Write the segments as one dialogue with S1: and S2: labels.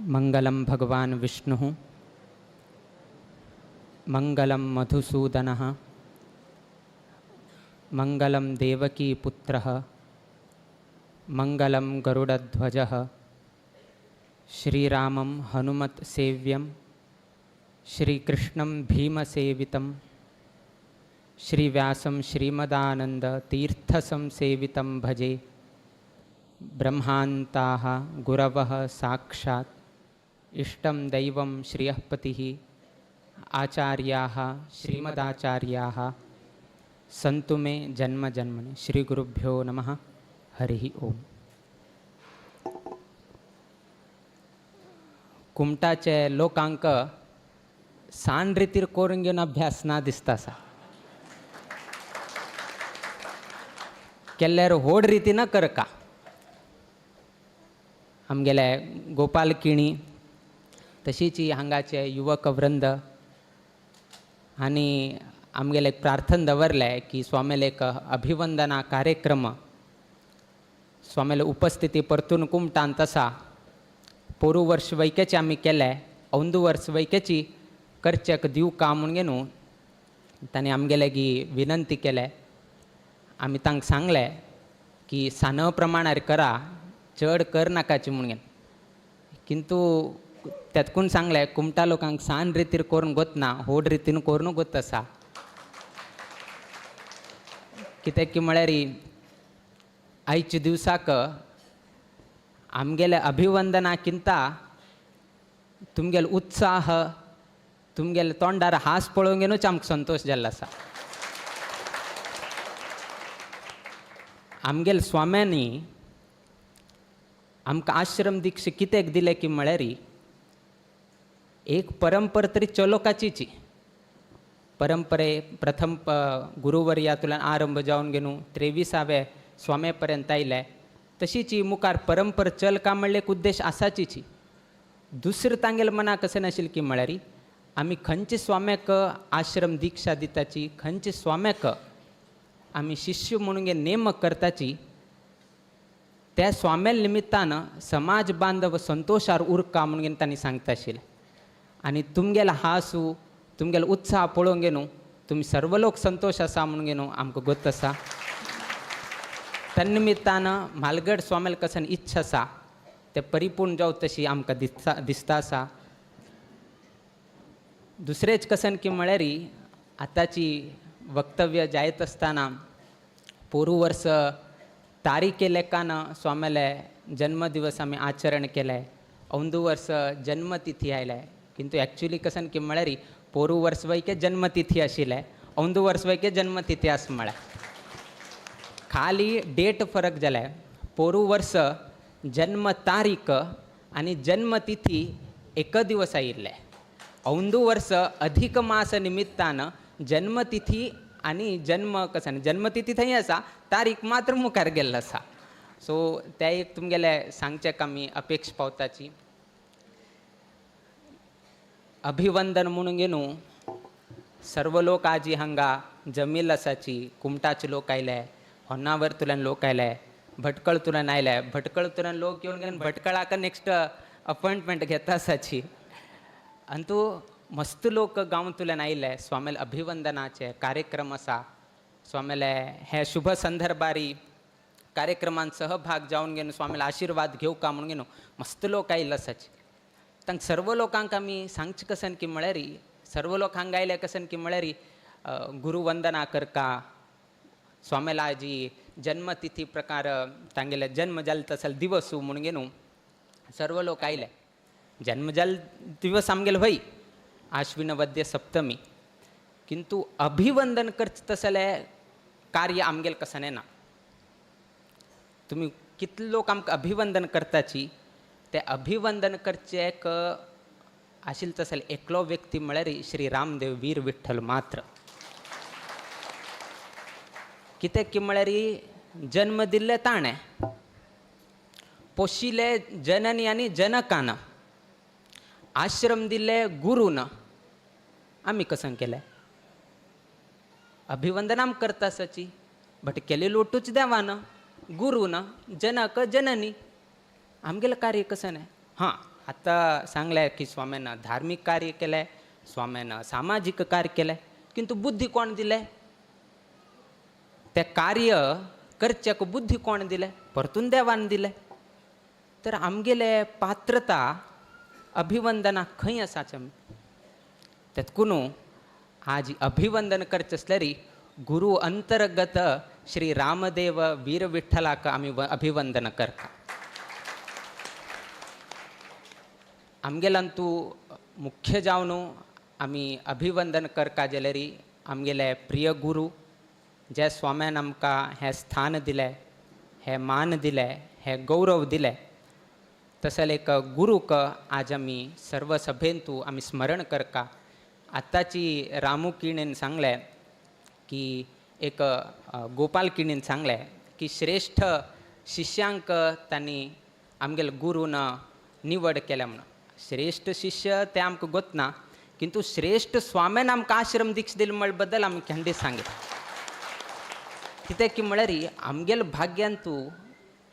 S1: मंगलं भगवान् विष्णुः, मंगलं मधुसूदनः, मंगलं देवकीपुत्रः, मंगलं गरुडध्वजः, श्रीरामं हनुमत्सेव्यं, श्रीकृष्णं भीमसेवितं, श्रीव्यासं श्रीमदानन्दतीर्थसंसेवितं भजे। ब्रह्मान्ताः गुरवः साक्षात् इष्टं दैवं श्रियःपतिः, आचार्याः श्रीमदाचार्याः सन्तु मे जन्म जन्मनि। श्रीगुरुभ्यो नमः। हरिः ओम। कुमटाचे लोकांक सान रितीर करून घेवन अभ्यास ना दिसता आसा, केल्यार व्हड रितीन करका। आमगेले गोपाल किणी तशीच हांगाचे युवक वृंद आनी आमगेले एक प्रार्थना दवरलें की स्वामीले एक अभिवंदना कार्यक्रम, स्वामीले उपस्थिती परतून कुमटांत आसा। पोरू वर्स वैकेचे आमी केले, अंदू वर्स वैकेची करचेक दिवका म्हूण न्हू तांणी आमगेले गी विनंती केले। आमी तांकां सांगलें की सान प्रमाणार करा, चड कर नाकाची म्हूण घेवन, किंतु तेतकून सांगलें कुमटा लोकांक सान रितीर करून गोतना, व्हड रितीन करून गोत आसा। कित्याक की म्हळ्यार आयच्या दिवसाक आमगेले अभिवंदनाकिंता तुमगेलो उत्साह, तुमगेले तोंडार हास पळोवन घेवनूच आमकां संतोश जाल्लो आसा। आमगेले स्वाम्यांनी आमकां आश्रम दीक्षा कित्याक दिलें की म्हळ्यार एक परंपरा तरी चलोकाचीची परंपरे प्रथम गुरुवर्यातल्यान आरंभ जावन घेवन 23व्या स्वामे पर्यंत आयले, तशीच ही मुखार परंपरा चल का म्हणले एक उद्देश आसाचीची। दुसरें तांगेले मनाक कशें नाशिल्लें की म्हळ्यार आमी खंयचे स्वाम्याक आश्रम दीक्षा दिताची, खंयचे स्वाम्याक आमी शिष्य म्हणून नेमक करताची, त्या स्वाम्या निमित्तान समाज बांधव संतोषार उरका म्हणून तांणी सांगता आशिल्लें। आनी तुमगेलो हासू, तुमगेलो उत्साह पळोवन घेवन तुमी सर्व लोक संतोष आसा म्हणून घेवन आमकां गोत आसा। तन्निमित्तान म्हालगड स्वाम्याल कसन इच्छा आसा ते परिपूर्ण जावं तशी आमकां दिसता आसा। दुसरेंच कसन की म्हळ्यार आतांची वक्तव्य जायत आसतना पोरू वर्स तारीखे लेखान स्वाम्याले जन्मदिवस आमी आचरण केलें, अंदू वर्स जन्मतिथी आयले, किंतु एक्चुअली कसन की म्हळ्यार पोरू वर्स वैके जन्मतिथी आशिल्लें, अंदू वर्स वैके जन्मतिथी आसा म्हळ्यार खाली डेट फरक जालें। पोरू वर्स जन्म तारीख आनी जन्मतिथी एक दिवस आयिल्लें, अंदू वर्स अधिक मास निमित्तान जन्मतिथी आनी जन्म कसन जन्मतिथी थंय आसा, तारीख मात्र मुखार गेल्लो आसा। सो त्या एक तुमगेले सांगचें आमी अपेक्ष पावताची। अभिवंदन म्हणून न्हू सर्व लोक आजी हांगा जमील आसाची, कुमटाचे लोक आयले, होन्नावरतुल्यान लोक आयले, भटकळतुल्यान आयले, भटकळतुल्यान लोक येवन घेवन भटकळाक नेक्स्ट अपॉयंटमेंट घेता आसाची। आनी तूं मस्त लोक गांवतुल्यान आयले, स्वामीले अभिवंदनाचे कार्यक्रम आसा, स्वामीले हे शुभ संदर्भारी कार्यक्रमान सहभाग जावन घेवन स्वामीले आशिर्वाद घेवका म्हणून घेवन मस्त लोक आयिल्ले आसाचे। तांकां सर्व लोकांक आमी सांगचें कसन की म्हळ्यार सर्व लोक हांगा आयले कसन की म्हळ्यार गुरुवंदना करका, स्वामीला जी जन्मतिथी प्रकार तांगेले जन्म जालो तसो दिवस म्हणून घेवन सर्व लोक आयले। जन्म जाल दिवस आमगेलो व्हय आश्विन वद्य सप्तमी, किंतु अभिवंदन करचें तसलें कार्य आमगेलें कसन ना। तुमी कितले लोक आमकां अभिवंदन करताची, ते अभिवंदन करचें एक आशिल्लें तसलें एकलो व्यक्ती म्हळ्यार श्री रामदेव वीर विठ्ठल मात्र। कित्याक की म्हळ्यार जन्म दिल्ले ताणें, पोशिल्ले जननी आनी जनकान, आश्रम दिल्ले गुरून, आमी कसं केलें अभिवंदन आम करता आसाची, बट केले लोटूच देवान, गुरून, जनक जननी, आमगेलें कार्य कशें न्हय। हां, आतां सांगलें की स्वाम्यान धार्मीक कार्य केलें, स्वाम्यान सामाजीक कार्य केलें, किंतु बुद्धी कोण दिलें? तें कार्य करच्याक बुद्धी कोण दिलें? परतून देवान दिलें. तर आमगेले पात्रता अभिवंदनाक खंय आसाच आमी? तेतकुनू आज अभिवंदन करचें आसल्यार गुरू अंतर्गत श्री रामदेव वीर विठ्ठलाक आमी अभिवंदन करता. आमगेल्यान तूं मुख्य जावन आमी अभिवंदन करता जाल्यार आमगेले प्रिय गुरू जे स्वाम्यान आमकां हें स्थान दिलें, हें मान दिलें, हें गौरव दिलें, तसले एक गुरूक आज आमी सर्व सभेंतू आमी स्मरण करता. आतांची रामू किणेन सांगलें की एक गोपाल किणेन सांगलें की श्रेश्ठ शिष्यांक तांणी आमगेले गुरून निवड केल्या म्हणून. श्रेश्ठ शिष्य ते आमकां गोतना, किंतु श्रेश्ठ स्वाम्यान आमकां आश्रम दीक्षा दिली म्हळ्या बद्दल आमी खंडीत सांगता. कित्याक की म्हळ्यार आमगेले भाग्यान तूं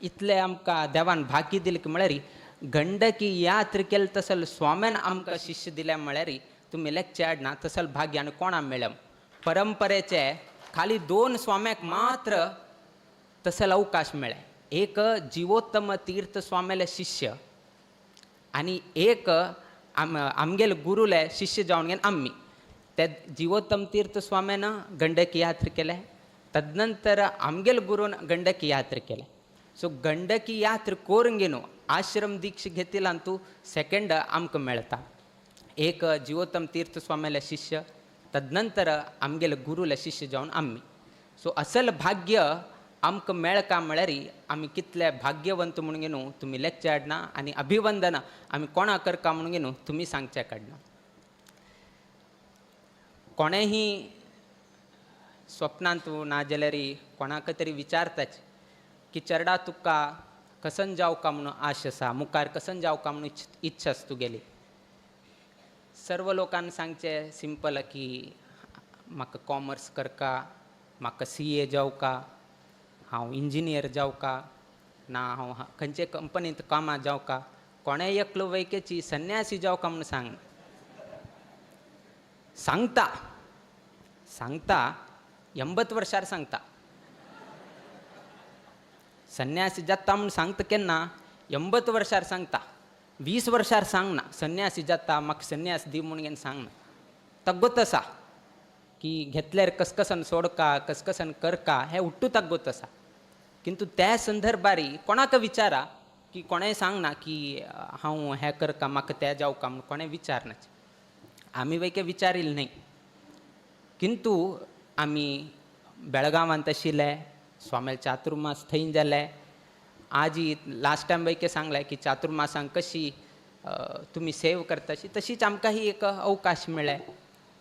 S1: इतलें आमकां देवान भाग्य दिलें की म्हळ्यार गंडकी यात्र केली तसल स्वाम्यान आमकां शिष्य दिल्या म्हळ्यार तुमी लेगचे हाडना तसल भाग्य आनी कोणा मेळम. परंपरेचे खाली दोन स्वाम्याक मात्र तसल अवकाश मेळ्ळे, एक जिवोत्तम तीर्थ स्वाम्याले शिष्य आनी एक आमगेले गुरूले शिष्य जावन घेवन आमी. ते जिवोत्तम तीर्थ स्वाम्यान गंडकी यात्र केले, तदनंतर आमगेले गुरून गंडकी यात्र केले. सो गंडकी यात्र करून घेवन आश्रम दीक्षा घेतिल्यान तूं सेकेंड आमकां मेळटा, एक जिवोत्तम तीर्थ स्वाम्याले शिष्य, तदनंतर आमगेले गुरूले शिष्य जावन आमी. सो असल भाग्य आमकां मेळका म्हळ्यार आमी कितले भाग्यवंत म्हणून घेवन तुमी लेगचे हाडना आनी अभिवंदन आमी कोणा करका म्हणून घेवन तुमी सांगचे काडना. कोणेंही स्वप्नांत ना जाल्यार कोणाक तरी विचारताच की चेरडा तुका कसन जावका म्हणून आश आसा, मुखार कसन जावका म्हणून इच्छा आसा तुगेली. सर्व लोकांनी सांगचें सिंपल की म्हाका कॉमर्स करका, म्हाका CA जावका, हांव इंजिनियर जावका, ना हांव खंयचे कंपनींत कामां जावका. कोणें एकलो वैकेची संन्यासी जावका म्हणून सांग सांगता सांगता 80 वर्सार सांगता संन्यासी जाता म्हूण सांगता केन्ना 80 वर्सार सांगता, 20 वर्सार सांगना संन्यासी जाता म्हाका संन्यास दी म्हूण घेवन सांगना. तग्गोत आसा की घेतल्यार कसकसन सोडका कसकसन करका हें उट्टू तग्गोत आसा. किंतु त्या संदर्भार कोणाक विचारा की कोणें सांगना की हांव हें करका म्हाका तें जावका म्हूण कोणें विचारना. आमी वैके विचारील न्हय, किंतु आमी बेळगांवांत आशिल्ले, स्वामील चातुर्मास थंय जाले. आजी लास्ट टायम वैके सांगलें की चातुर्मासांक कशी तुमी सेव करताशी तशीच आमकां ही एक अवकाश मेळ्ळे.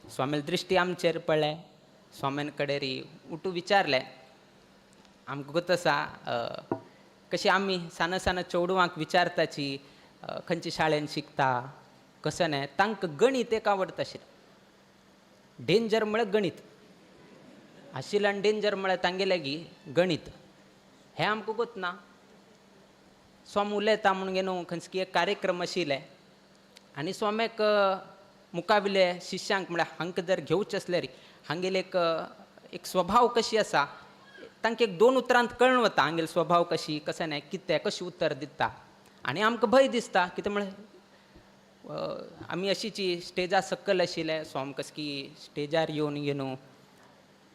S1: स्वामील दृश्टी आमचेर पडले, स्वाम्यान कडेन उठू विचारलें. आमकां गोत आसा कशी आमी सान सान चेडवांक विचारताची खंयचे शाळेन शिकता कसं न्हय, तांकां गणीत एक आवडटा आशिल्लें. डेंजर म्हळ्यार गणीत आशिल्लें आनी डेंजर म्हळ्यार तांगेलें गी गणीत हें आमकां गोत ना. स्वामी उलयता म्हूण घेवन खंयचो एक कार्यक्रम आशिल्ले आनी स्वाम्याक मुखाविले शिष्यांक म्हळ्यार हांकां जर घेवचें आसल्यार हांगेले एक एक स्वभाव कशी आसा तांकां एक दोन उतरांत कळून वता हांगेलो स्वभाव कशी कशें न्हय कितें कशें उतर दिता. आनी आमकां भंय दिसता कितें म्हळ्यार आमी अशीच स्टेजार सकयल आशिल्ले, स्वामी कस की स्टेजार येवन घेवन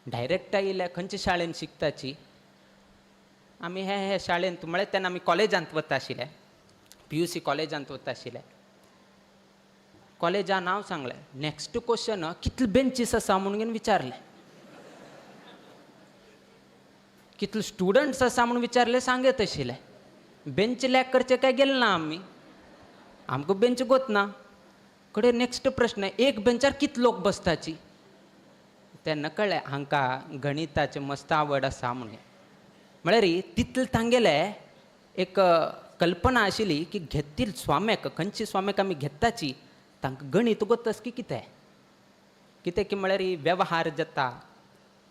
S1: डायरेक्ट आयिल्ले खंयचे शाळेन शिकताची आमी हे हे शाळेंत म्हळ्यार तेन्ना आमी कॉलेजांत वता आशिल्ले, PUC कॉलेजांत वता आशिल्ले. कॉलेजान नांव सांगलें, नॅक्स्ट क्वेश्चन कितले बेंचीस आसा म्हणून घेवन विचारलें, कितले स्टुडंट्स आसा म्हणून विचारलें, सांगत आशिल्लें. बेंच लॅक करचें काय गेलें ना आमी, आमकां बेंच गोत ना. कडेन नॅक्स्ट प्रश्न एक बेंचार कितले लोक बसताची. तेन्ना कळ्ळें हांकां गणिताचें मस्त आवड आसा म्हणून. म्हळ्यार तितलें तांगेलें एक कल्पना आशिल्ली की घेतील स्वाम्याक खंयचे स्वाम्याक आमी घेताची तांकां गणीत गोतस की कितें कितें की म्हळ्यार वेव्हार जाता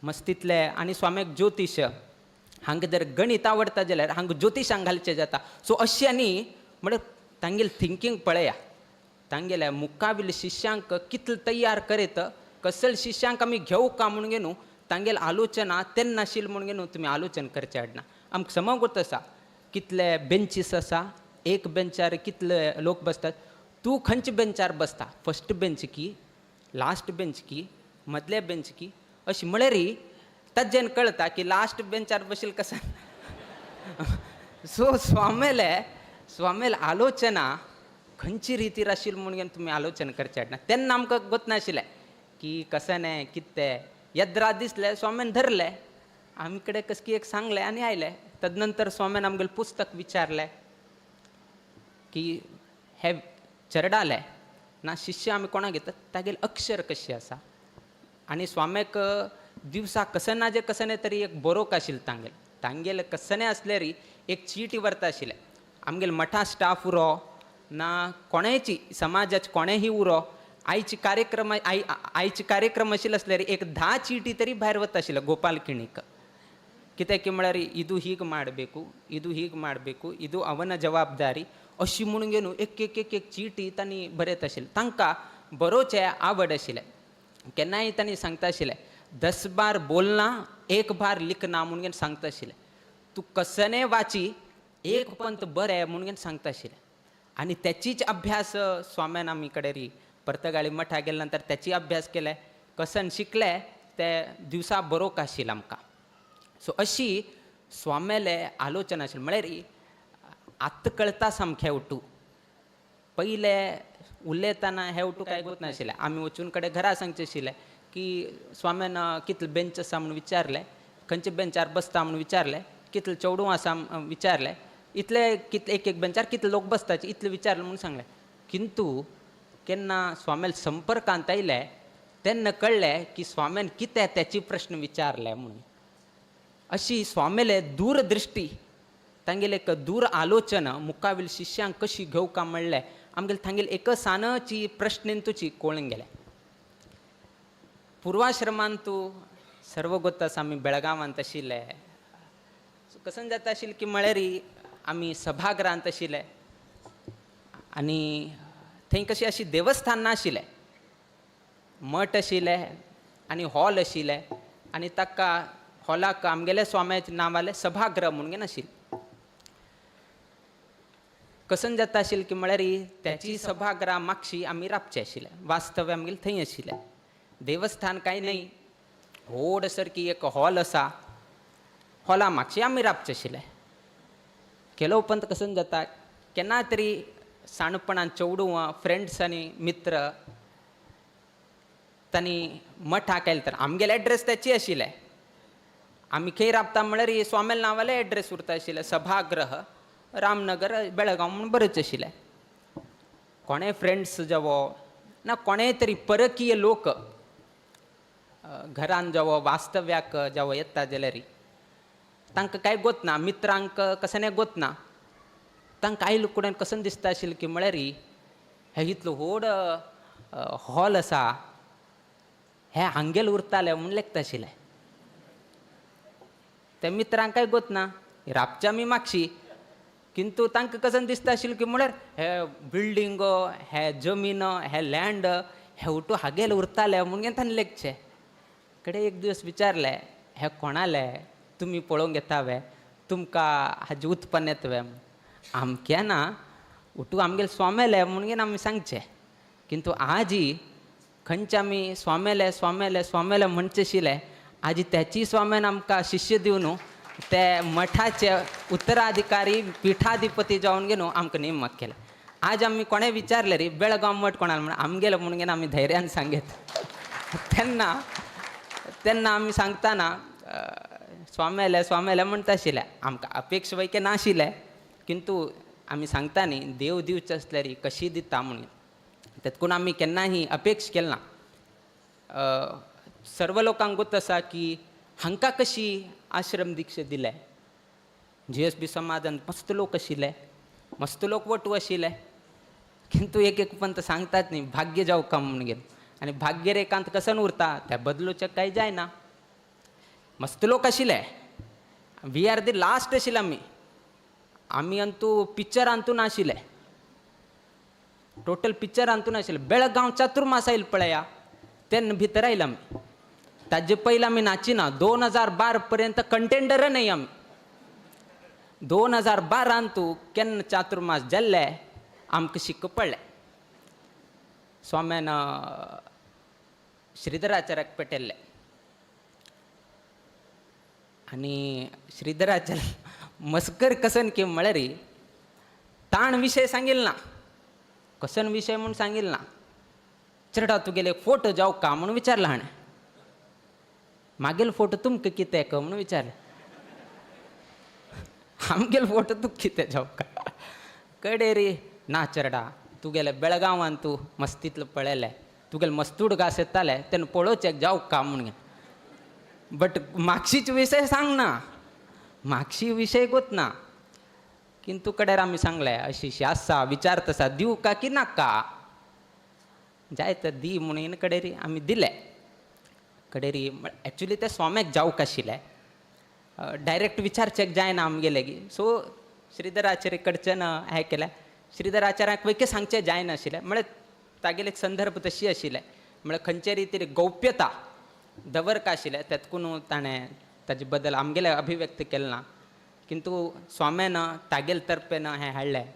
S1: मस्तीतले. आनी स्वाम्याक ज्योतिश हांकां जर गणीत आवडटा जाल्यार हांकां ज्योतिशांक घालचें जाता. सो अशें आनी म्हळ्यार तांगेलें थिंकींग पळया, तांगेल्या मुखावेल्या शिष्यांक कितले तयार करीत, कसले शिष्यांक आमी घेवं का म्हणून न्हू तांगेले आलोचना तेन्ना आशिल्लें म्हणून न्हू तुमी आलोचन करचें हाडना. आमकां समजत आसा कितले बेंचीस आसा, एक बेंचार कितले लोक बसतात, तूं खंयच्या बेंचार बसता, फस्ट बेंच की लास्ट बेंच की मदल्या बेंच की, अशें म्हळ्यार ताज्यान कळटा की लास्ट बेंचार बशील कसं. सो स्वामेले स्वामेले आलोचना खंयची रितीर आशिल्ली म्हणून तुमी आलोचन करचें हाडना. तेन्ना आमकां गोत नाशिल्लें की कशें न्हय कितें, येद्रा दिसलें स्वाम्यान धरलें, आमी कडेन कसकी एक सांगलें आनी आयलें. तदनंतर स्वाम्यान आमगेलें पुस्तक विचारलें की हे चरडालें ना शिष्य आमी कोणाक घेतात तागेलें अक्षर कशें आसा. आनी स्वाम्याक दिवसा कशें ना जें कशें न्हय तरी एक बरोवंक आशिल्लें तांगेलें, तांगेलें कशें न्हय आसल्यार एक चीट व्हरता आशिल्लें. आमगेले मठा स्टाफ उरो ना कोणायची समाजाचे कोणेंय उरो, आयचे कार्यक्रम आयचे कार्यक्रम आशिल्ले आसल्यार एक 10 चीटी तरी भायर वता आशिल्ले गोपाल किणीक. कित्याक की म्हळ्यार इदू हीग ಮಾಡಬೇಕು, ಇದು ಹೀಗೆ ಮಾಡಬೇಕು, ಇದು ಅವನ ಜವಾಬ್ದಾರಿ अशी म्हणून घेवन एक एक एक एक चिटी तांणी बरयत आशिल्लें. तांकां बरोवचें आवड आशिल्लें. केन्नाय तांणी सांगता आशिल्लें 10 बार बोलना 1 बार लिखना म्हणून घेवन सांगता आशिल्लें. तूं कसने वाची एक पंत बरें म्हणून घेवन सांगता आशिल्लें. आनी त्याचीच अभ्यास स्वाम्यान आमी कडेन री पर्तगाळी मठा गेले नंतर त्याची अभ्यास केले, कसन शिकले ते दिवसा बरोवंक आशिल्लें आमकां. सो अशी स्वाम्याले आलोचना आशिल्ली. म्हळ्यार आतां कळटा सामकें उठू, पयले उलयतना हे उठू काय गोत नाशिल्लें. आमी वचून कडेन घरा सांगचें आशिल्लें की स्वाम्यान कितले बेंच आसा म्हणून विचारलें, खंयच्या बेंचार बसता म्हणून विचारलें, कितले चेडूं आसा विचारलें, इतले कितले एक एक बेंचार कितले लोक बसताचे इतले विचारलें म्हणून सांगलें. किंतु केन्ना स्वाम्याल संपर्कांत आयले तेन्ना कळ्ळें की स्वाम्यान कितें त्याची प्रश्न विचारले म्हणून. अशी स्वाम्याले दूरदृष्टी, तांगेले एक दूर आलोचना मुखावेल शिष्यांक कशी घेवका म्हणलें आमगेले तांगेले एक सानची प्रश्न तुची कळून गेले. पूर्वाश्रमांतू सर्व गोत आसा आमी बेळगांवांत आशिल्ले. कसन जाता आशिल्लें की म्हळ्यार आमी सभागृहांत आशिल्ले आनी थंय कशी अशी देवस्थान नाशिल्लें, मठ आशिल्लें आनी हॉल आशिल्लें आनी ताका हॉलाक आमगेल्या स्वाम्याचें नांव आसलें सभागृह म्हणून नाशिल्लें. कसन जाता आशिल्लें की म्हळ्यार त्याची सभागृहा मागशी आमी राबचे आशिल्लें, वास्तव्य आमगेलें थंय आशिल्लें. देवस्थान कांय न्हय, व्हड सारकी एक हॉल आसा, हॉला मागशी आमी राबचे आशिल्लें. केलो उपरांत कसन जाता केन्ना तरी साणपणान चेडूं फ्रेंड्स आनी मित्र तांणी मठाक आयले तर आमगेले एड्रेस त्याची आशिल्ले. आमी खंय राबता म्हळ्यार स्वाम्याले नांवाले एड्रेस उरता आशिल्ले, सभागृह रामनगर बेळगांव म्हूण बरेच आशिल्लें. कोणें फ्रेंड्स जावो ना कोणें तरी परकीय लोक घरान जावो वास्तव्याक जावो येता जाल्यार तांकां कांय गोत ना, मित्रांक कशें गोत ना, तांकां आयले कडेन कशें दिसता आशिल्लें की म्हळ्यार हे इतलो व्हड हॉल आसा हे हांगेल उरताले म्हूण लेखता आशिल्लें. त्या मित्रांक कांय गोत ना, राबच्या आमी मागशी, किंतु तांकां कशें दिसता आशिल्लें की म्हळ्यार हे बिल्डींग हे जमीन हे लँड हे उठू हागेल उरताले म्हणून तांणी लेखचें. कडे एक दीस विचारलें हे कोणाले तुमी पळोवंक येता वे, तुमकां हाजें उत्पन्न येता वे? आमकें ना, उठू आमगेले स्वामेले म्हणून आमी सांगचें. किंतु आजी खंयचे आमी स्वामेले स्वामेले स्वामेले म्हणचे आशिल्ले, आजी त्याची स्वाम्यान आमकां शिष्य दिवन ते मठाचे उत्तराधिकारी पिठाधिपती जावन घेवन आमकां नेमक केलें. आज आमी कोणें विचारलें रे बेळगांव मठ कोणाले म्हणून आमगेले म्हणून घेवन आमी धैर्यान सांगेत. तेन्ना तेन्ना आमी सांगतना स्वामेले स्वामेले म्हणटा आशिल्ले, आमकां अपेक्षा वैके नाशिल्लें, किंतु आमी सांगता न्ही देव दिवचें आसल्यार कशी दिता म्हणून, तेतकून आमी केन्नाय अपेक्षा केल ना. सर्व लोकांक गोत आसा की हांकां कशी आश्रम दीक्षा दिले, जी एस बी समाजान मस्त लोक आशिल्ले, मस्त लोक वटू आशिल्ले, किंतु एक एक पंत सांगतात न्ही भाग्य जावका म्हणून घेवन, आनी भाग्य रेखांत कसन उरता त्या बदलूचें कांय जायना. मस्त लोक आशिल्ले, we are the last आशिल्ले आमी, आमी अंतू पिक्चर अंतू नाशिल्ले. टोटल पिक्चर अंतून आशिल्लें. बेळगांव चातुर्मास आयल पळया तेन्ना भितर आयले आमी. ताजे पयलीं आमी नाचिना. 2012 पर्यंत कंटेंडर न्हय आमी. 2012 तूं केन्ना चातुर्मास जाल्ले आमकां शिक्क पडलें. स्वाम्यान श्रीधराचार्याक पेटयल्लें आनी श्रीधराचार्य मस्कर कसन की म्हळ्यार ताण विशय सांगिल ना, कसन विशय म्हूण सांगिल ना. चेरडा तुगेले फोटो जावं का म्हणून विचारला हाणें. मागेल फोटो तुमकां कितें का म्हणून विचारलें. आमगेल फोटो तुका कितें जावं का? कडे रे ना चेरडा तुगेले बेळगांवान तूं मस्तींतलो पळयलें तुगेले मस्तूड घास येताले तेन्ना पळोवचें जावं का म्हणून. बट मागशीच विशय सांगना, मागशी विशय गोतना. किंतु कडेर आमी सांगलें अशी अशी आसा विचार तसा दिवं का की नाका, जाय तर दी म्हणून कडेरी आमी दिले. कडेरी एक्चुली ते स्वाम्याक जावंक आशिल्लें, डायरेक्ट विचारचेक जायना आमगेले की. सो श्रीधराचार्य कडच्यान हें केलें. श्रीधराचार्याक वयके सांगचें जायनाशिल्लें, म्हळ्यार तागेले एक संदर्भ तशी आशिल्लें, म्हळ्यार खंयचे रितीर गौप्यता दवरका आशिल्लें तेतकून ताणें ताजे बद्दल आमगेलें अभिव्यक्त केलें ना. किंतु स्वाम्यान तागेले तर्फेन हें हाडलें,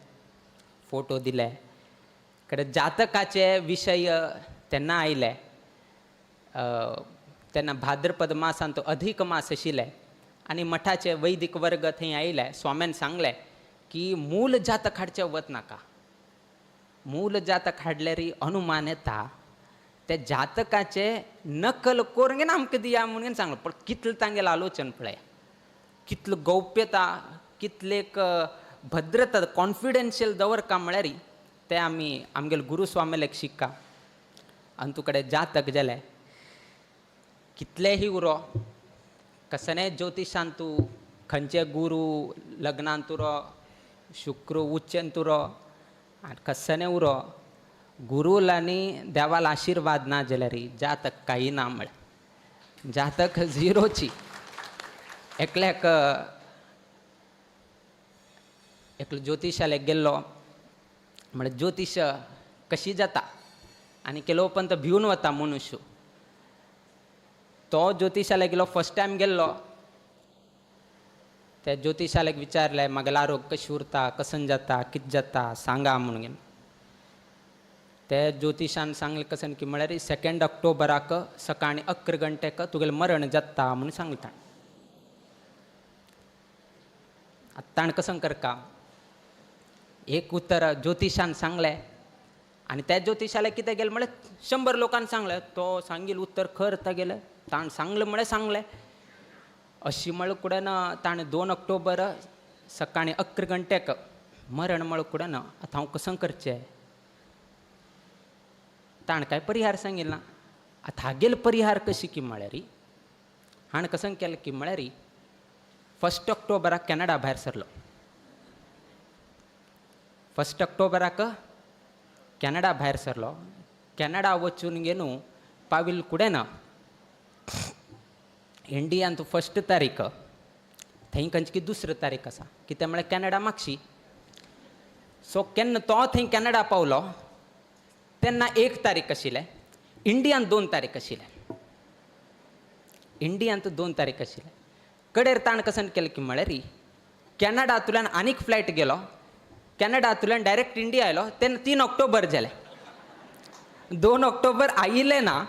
S1: फोटो दिले. कडेन जातकाचे विशय तेन्ना आयले. तेन्ना भाद्रपद मासान तो अधिक मास आशिल्ले आनी मठाचे वैदिक वर्ग थंय आयले. स्वाम्यान सांगलें की मूल जातक हाडचें वत नाका, मूल जातक हाडल्यार अनुमान येता, ते जातकाचे नकल करून घेवन आमकां दिया म्हणून सांगलें. पण कितलें तांगेलें आलोचन पळया, कितलो गौप्यता, कितलेक भद्रता, कॉन्फिडेन्शियल दवरका म्हळ्यार ते आमी आमगेले गुरुस्वामीलेक शिक्का. आनी तुकडे जातक जालें कितलेंही उरो कसने ज्योतिशान तूं खंयचे गुरू लग्नांत उरो, शुक्र उच्चेंत उरो, आनी कसने उरो गुरूल आनी देवाल आशिर्वाद ना जाल्यार जातक कांय ना म्हळ्यार जातक झिरोची. एकल्याक एकलो ज्योतिशालेक गेल्लो, म्हळ्यार ज्योतिश कशी जाता आनी केलो पण तो भिवन वता मनुष्य. तो ज्योतिशालेक गेलो, फर्स्ट टायम गेल्लो. त्या ज्योतिशालेक विचारलें म्हागेलें आरोग्य कशें उरता, कसन जाता, कितें जाता सांगा म्हणून. ते ज्योतिशान सांगलें कसन की म्हळ्यार 2 ऑक्टोबराक सकाळीं 11 घंटेक तुगेलें मरण जाता म्हणून सांगलें ताणें. आतां ताणें कसन करका एक उतर ज्योतिशान सांगलें आनी त्या ज्योतिशालेक कितें गेलें म्हळ्यार 100 लोकांनी सांगलें, तो सांगील उत्तर खर गेलें, ताणें सांगलें म्हळ्यार सांगलें. अशी म्हळ्यार कुडन ताणें 2 ऑक्टोबर सकाळीं 11 घंटेक मरण म्हळ्यार कुडन आतां हांव कसं करचें? ताणें कांय परिहार सांगिल्लो ना. आतां हागेलो परिहार कशी की म्हळ्यार हाणें कसं केलें की म्हळ्यार 1 ऑक्टोबराक कॅनडा भायर सरलो. 1 ऑक्टोबराक कॅनडा भायर सरलो. कॅनडा वचून घेवन पाविल कुडेन इंडियांत 1 तारीख थंय खंयची की 2 तारीख आसा, कितें म्हळ्यार कॅनडा मागशी. सो केन्ना तो थंय कॅनडा पावलो तेन्ना 1 तारीख आशिल्लें, इंडियांत 2 तारीख आशिल्लें, इंडियांत 2 तारीख आशिल्लें. कडेर ताणें कसन केलें की म्हळ्यार कॅनडांतल्यान आनीक फ्लायट गेलो, कॅनडांतल्यान डायरेक्ट इंडिया आयलो तेन्ना 3 ऑक्टोबर जालें. 2 ऑक्टोबर आयिल्लें ना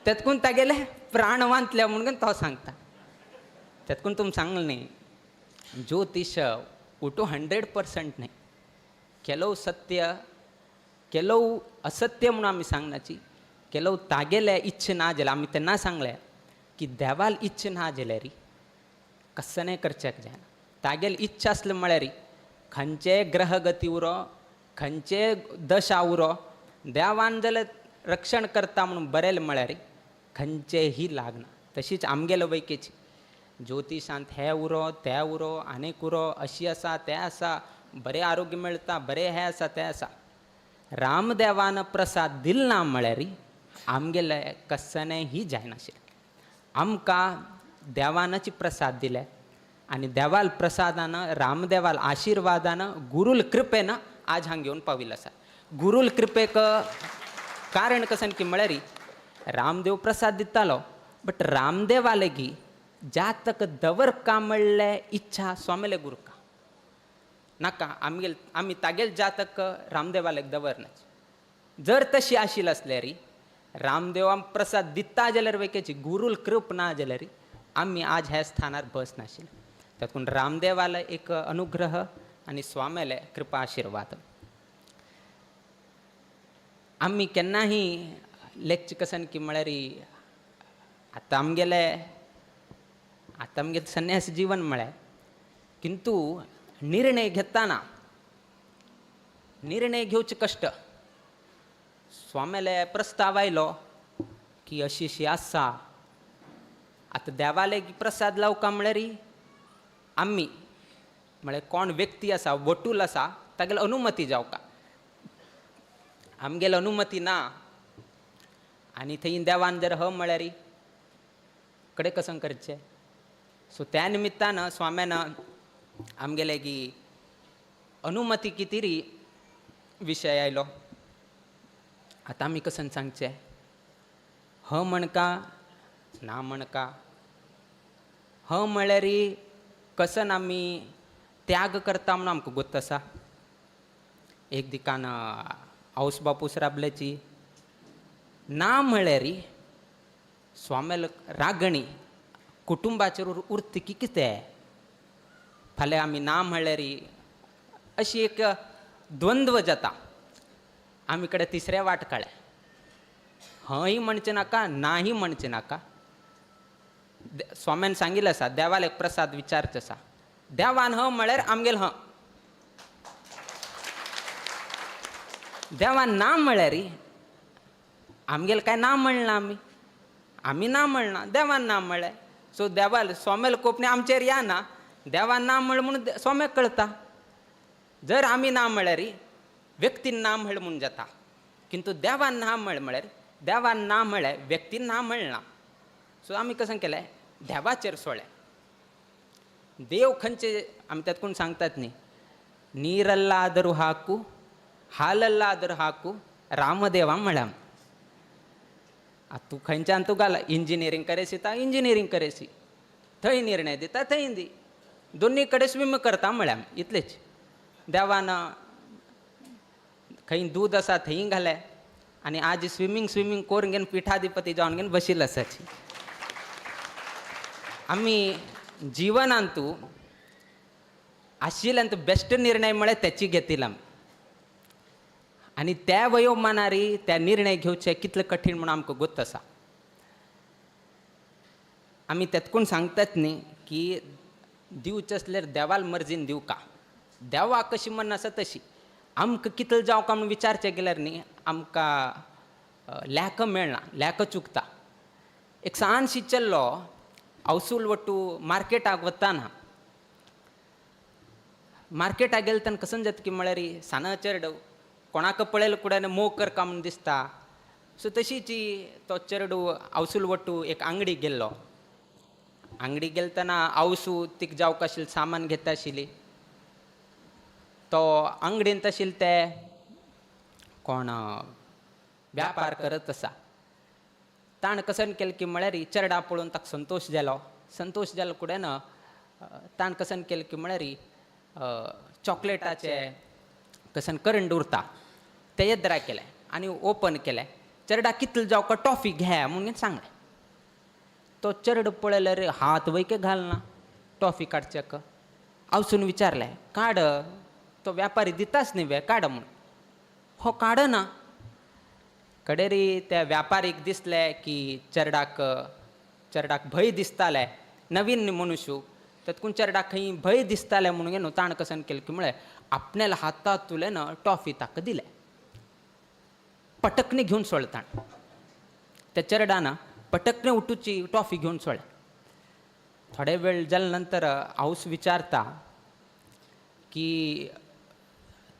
S1: तेतकून तागेले प्राण वांचले म्हणून तो सांगता. तेतकून तुमी सांगलें न्ही ज्योतिश उटू 100% न्ही, केलो सत्य केलो असत्य म्हणून आमी सांगनाची. केलो तागेले इच्छा ना जाल्यार आमी तेन्ना सांगलें की देवाल इच्छा ना जाल्यार कसनें करच्याक जायना. तागेली इच्छा आसली म्हळ्यार खंयचे ग्रहगती उरो, खंयचे दशा उरो, देवान जाल्यार रक्षण करता म्हणून बरें म्हळ्यार खंयचेंही लागना. तशीच आमगेले वैकेची ज्योतिशांत हे उरो ते उरो आनीक उरो, अशी आसा तें आसा, बरें आरोग्य मेळटा, बरें हें आसा तें आसा. रामदेवान प्रसाद दिलना म्हळ्यार आमगेले कसनेंही जायनाशिल्लें. आमकां देवानच प्रसाद दिले आनी देवाल प्रसादान, रामदेवाल आशिर्वादान, गुरूल कृपेन आज हांगा घेवन पाविल्लो आसा. गुरूल कृपेक कारण कसन की म्हळ्यार रामदेव प्रसाद दितालो, बट रामदेवा लागीं जातक दवरका म्हणले इच्छा स्वामीले गुरुका नाका. आमगेल आमी तागेल जातक रामदेवालेक दवरनाच. जर तशी आशिल्ली आसल्यार रामदेवा प्रसाद दिता जाल्यार वेकेची गुरूल कृप ना जाल्यार आमी आज ह्या स्थानार बस नाशिल्ले. तातूंत रामदेवालो एक अनुग्रह आनी स्वामीले कृपा आशिर्वाद. आमी केन्नाही लेखचे कसन की म्हळ्यार आतां आमगेले आतां आमगेलें संन्यास जीवन म्हळ्यार, किंतु निर्णय घेताना निर्णय घेवचे कश्ट. स्वामीले प्रस्ताव आयलो की अशी अशी आसा, आतां देवाले प्रसाद लावका म्हळ्यार आमी म्हळ्यार कोण व्यक्ती आसा वटूल आसा तागेली अनुमती जावका, आमगेली अनुमती ना. आनी थंय देवान जर ह म्हळ्यार कडे कसं करचें. सो त्या निमित्तान स्वाम्यान आमगेले की अनुमती कितें विशय आयलो. आतां आमी कसन सांगचें, ह म्हणका ना म्हणका. ह म्हळ्यार कसन आमी त्याग करता म्हणून आमकां गोत्त आसा. एक दिकान आवस बापूस राबल्याची, ना म्हळ्यार स्वाम्याल रागणी कुटुंबाचेर उरता की कितें, फाल्यां आमी ना म्हळ्यार अशी एक द्वंद्व जाता. आमी कडेन तिसरें वाट काडलें, हय म्हणचें नाका नाही म्हणचें नाका. स्वाम्यान सांगिल्लें आसा देवाक एक प्रसाद विचारचो आसा, देवान ह म्हळ्यार आमगेल ह, देवान ना म्हळ्यार आमगेल काय ना म्हणना, आमी आमी ना म्हणना, देवान ना म्हळ्ळें. सो देवाल स्वाम्याल कोपणे आमचेर या ना, देवान ना म्हळ्ळें म्हणून स्वाम्याक कळता. जर आमी ना म्हळ्यार व्यक्तीन ना म्हळ्ळें म्हूण जाता, किंतु देवान ना म्हळ्ळें म्हळ्यार देवान ना म्हळ्ळें व्यक्तीन ना म्हणना. सो आमी कशें केलें देवाचेर सोडलें. देव खंयचे आमी त्यात कोण सांगतात न्ही, नीरल्लादरू हाकू हालल्लादरू हाकू रामदेवा म्हळ्या. आतां तूं खंयच्यान तूं घाल इंजिनियरींग करेसी ता इंजिनियरींग करेसी, थंय निर्णय दिता थंय दी, दोन्ही कडेन स्विम करता म्हळ्या इतलेच. देवान खंय दूद आसा थंय घालें आनी आज स्विमींग स्विमींग करून घेवन पिठाधिपती जावन घेवन बशिल्लो आसाची. आमी जिवनांतू आशिल्ल्यान बेस्ट निर्णय म्हळ्यार तेची घेतिल आमी. आनी त्या वयोमानारी त्या निर्णय घेवचे कितले कठीण म्हणून आमकां गोत्त आसा. आमी तेतकून सांगतात न्ही की दिवचें आसल्यार देवाल मर्जीन दिवका, देवा कशी मन आसा तशी. आमकां कितले जावका म्हणून विचारचें गेल्यार न्ही आमकां लेख मेळना, लेख चुकता. एक ल्हानशी चेडो अवसूल वट्टू मार्केटाक वताना, मार्केटाक गेले तेन्ना कसन जाता की म्हळ्यार सान चेडो कोणाक पळयले कुड्यान मोग करका म्हूण दिसता. सो तशीच तो चेडू अवसूल वट्टू एक आंगडी गेल्लो. आंगडी गेलतना आवसू तिका जावका आशिल्लें सामान घेता आशिल्ली. तो आंगडींत आशिल्ले ते कोण व्यापार करत आसा. ताणें कसन केलें की म्हळ्यार चेरडा पळोवन ताका संतोश जालो. संतोश जालो कुड्यान ताणें कसन केलें की म्हळ्यार चॉकलेटाचे कसन करंड उरता ते येद्रा केलें आनी ओपन केलें. चेरडा कितले जावका टॉफी घे म्हणून सांगलें. तो चेरडो पळयल्यार हात वयके घालना टॉफी काडच्याक. आवसून विचारलें काड, तो व्यापारी दिताच न्ही वे काड म्हूण. हो काडना. कडेरी त्या व्यापारीक दिसलें की चेरडाक चेरडाक भंय दिसतालें, नवीन मनुष्य तेतकून चेरडाक खंय भंय दिसतालें म्हणून न्हू ताणें कसन केलें की म्हळें आपण्याल्या हातांतुलें न टॉफी ताका दिलें. पटकने घेवन सोडलें ताणें त्या चेरडान पटकने उठूची टॉफी घेवन सोडलें. थोडे वेळ जाले नंतर हांवूच विचारता की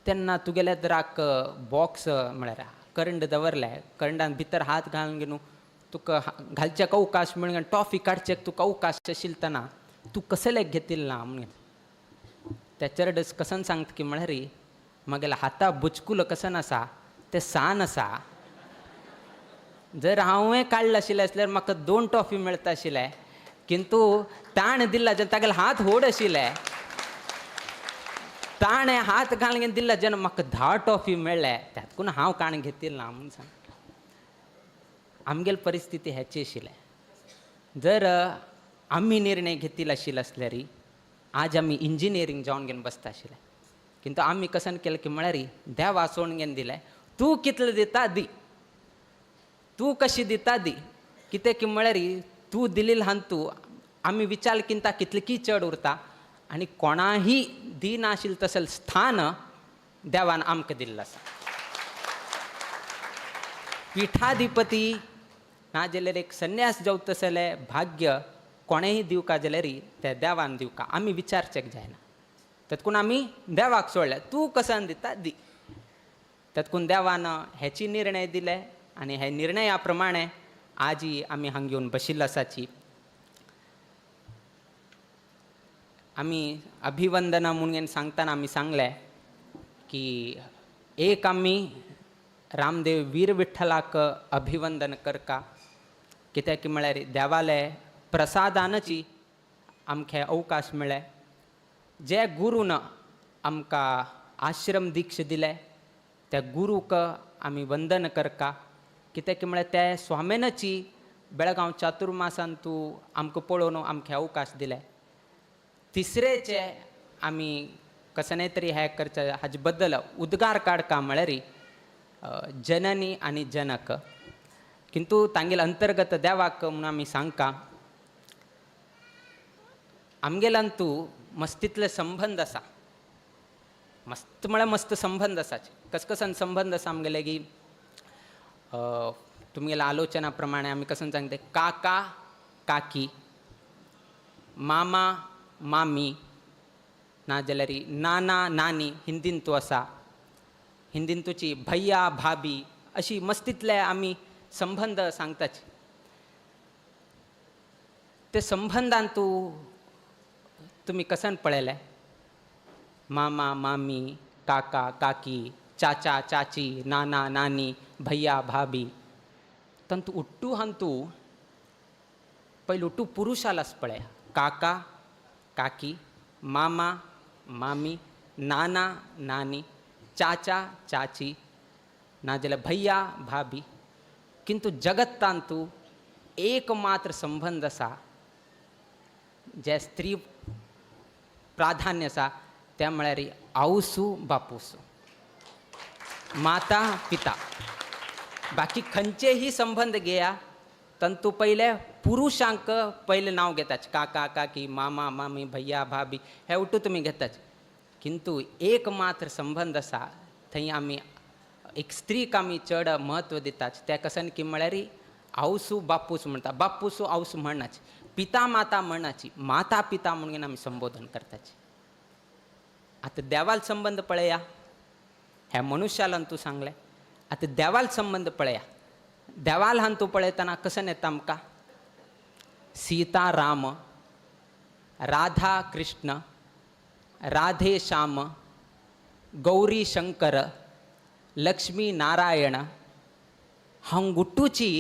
S1: तेन्ना तुगेल्या दराक बॉक्स म्हळ्यार करंड दवरलें, करंडान भितर हात घालून घेवन तुका घालच्याक अवकाश म्हणून टॉफी काडच्याक तुका अवकाश आशिल्तना तूं कसले घेतिल ना म्हणून. त्या चेरडस कसन सांगता की म्हळ्यार म्हगेल्या हाता बुचकुलो कसन आसा तें सान आसा, जर हांवें काडलें आशिल्लें आसल्यार म्हाका 2 ट्रॉफी मेळता आशिल्लें, किंतु ताणें दिल्ला जेन्ना तागेले हात व्हड आशिल्ले, ताणें हात घालून दिल्ला जेन्ना म्हाका 10 ट्रॉफी मेळ्ळे, त्यातकून हांव काण घेतिल्ला ना म्हूण सांग. आमगेली परिस्थिती हेची आशिल्लें. जर आमी निर्णय घेतिल्लो आशिल्लो आसल्यार आज आमी इंजिनियरींग जावन घेवन बसता आशिल्लें, किंतु आमी कसन केलें की म्हळ्यार देवा सोडून घेवन दिलें, तूं कितलें दिता दी, तूं कशी दिता दी, कितें की म्हळ्यार तूं दिलें हान तूं आमी विचार किंता कितली चड उरता आनी कोणाही दिनाशिल्लें तसलें स्थान देवान आमकां दिल्लें आसा. पिठाधिपती ना जाल्यार एक संन्यास जावं तसलें भाग्य कोणेंय दिवका जाल्यार तें देवान दिवका, आमी विचारचेक जायना. तेतकून आमी देवाक सोडलें, तूं कसन दिता दी. तेतकून देवान हेची निर्णय दिले आनी हे निर्णया प्रमाणे आजी आमी हांगा येवन बशिल्ले आसाची. आमी अभिवंदना म्हणून सांगतना आमी सांगलें की एक आमी रामदेव वीर विठ्ठलाक अभिवंदन करका, कित्याक की म्हळ्यार देवाले प्रसादानची आमकां अवकाश मेळ्ळे, जे गुरून आमकां आश्रम दीक्ष दिले त्या गुरूक आमी वंदन करका, कित्याक की म्हळ्यार ते स्वाम्यानची बेळगांव चातुर्मासान तूं आमकां पळोवन आमकां अवकाश दिले. तिसरेचे आमी कसने तरी हें करचें हाजे बद्दल उद्गार काडका म्हळ्यार जननी आनी जनक, किंतु तांगेले अंतर्गत देवाक म्हणून आमी सांगका आमगेल्यान तूं मस्तीतले संबंद आसा, मस्त म्हळ्यार मस्त संबंद आसा. कसकसन संबंद आसा आमगेले की तुमगेल्या आलोचना प्रमाणे आमी कसन सांगता, काका काकी, मामा मामी, ना जाल्यार नाना नानी हिंदीन तूं आसा, हिंदीन तुची भैया भाभी, अशी मस्तीतले आमी संबंद सांगताच. ते संबंदान तूं तुमी कसन पळयलें, मामा मामी, काका काकी, चाचा चाची, नाना नानी, भैया भाभी, तंतू उट्टू हांतू पयलू उट्टू पुरुषालाच पळया, काका काकी, मामा मामी, नाना नानी, चाचा चाची, नाजाल्यार भैया भाभी. किंतु जगत्तांतू एकमात्र संबंद आसा जे स्त्री प्राधान्य आसा तें म्हळ्यार आवसू बापूसू, माता पिता. बाकी खंयचेही संबंद घेया तंतू पयले पुरुषांक पयलें नांव घेताच, काका काकी, मामा मामी, भैया भाभी, हे उठू तुमी घेताच. किंतु एक मात्र संबंद आसा थंय आमी एक स्त्रीक आमी चड म्हत्व दिताच, त्या कसन की म्हळ्यार आवसू बापूस म्हणटा, बापूसू आवसू म्हणनाच, पिता माता म्हणनाची, माता पिता म्हणून आमी संबोधन करताची. आतां देवाल संबंद पळया, ह्या मनुष्यालान तूं सांगलें, आतां देवाल संबंद पळया, देवाल हान तूं पळयतना कसन येता आमकां सीता राम, राधा कृष्ण, राधे श्याम, गौरी शंकर, लक्ष्मी नारायण, हांगुटूची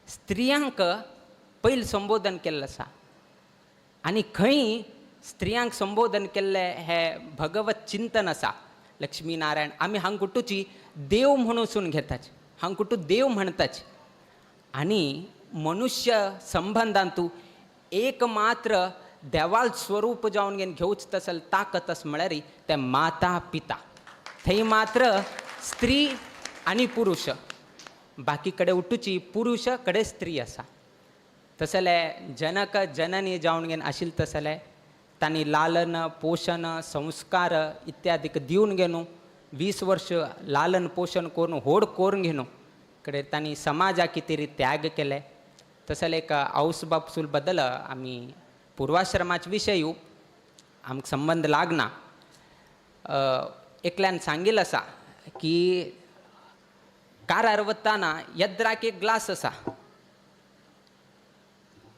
S1: स्त्रियांक पयलीं संबोधन केल्लें आसा. आनी खंय स्त्रियांक संबोधन केल्लें हें भगवत चिंतन आसा. लक्ष्मी नारायण आमी हांगुटूची देव म्हणून घेताच, हांगुटू देव म्हणताच. आनी मनुष्य संबंदांतू एकमात्र देवाल स्वरूप जावन घेवन घेवच तसल ताकत आस म्हळ्यार तें माता पिता. थंय मात्र स्त्री आनी पुरुष, बाकी कडेन उठूची पुरुष कडेन स्त्री आसा. तसले जनक जननी जावन घेवन आशिल्ले तसले तांणी लालन पोशण संस्कार इत्यादीक दिवन घेवन 20 वर्ष लालन पोशण करून व्हड करून घेवन कडेन तांणी समाजा कितें त्याग केले. तसले एक आवस बापसूल बद्दल आमी पुर्वाश्रमाचे विशय आमकां संबंद लागना. एकल्यान सांगिल्लें आसा की कारार वतना येद्राक एक ग्लास आसा,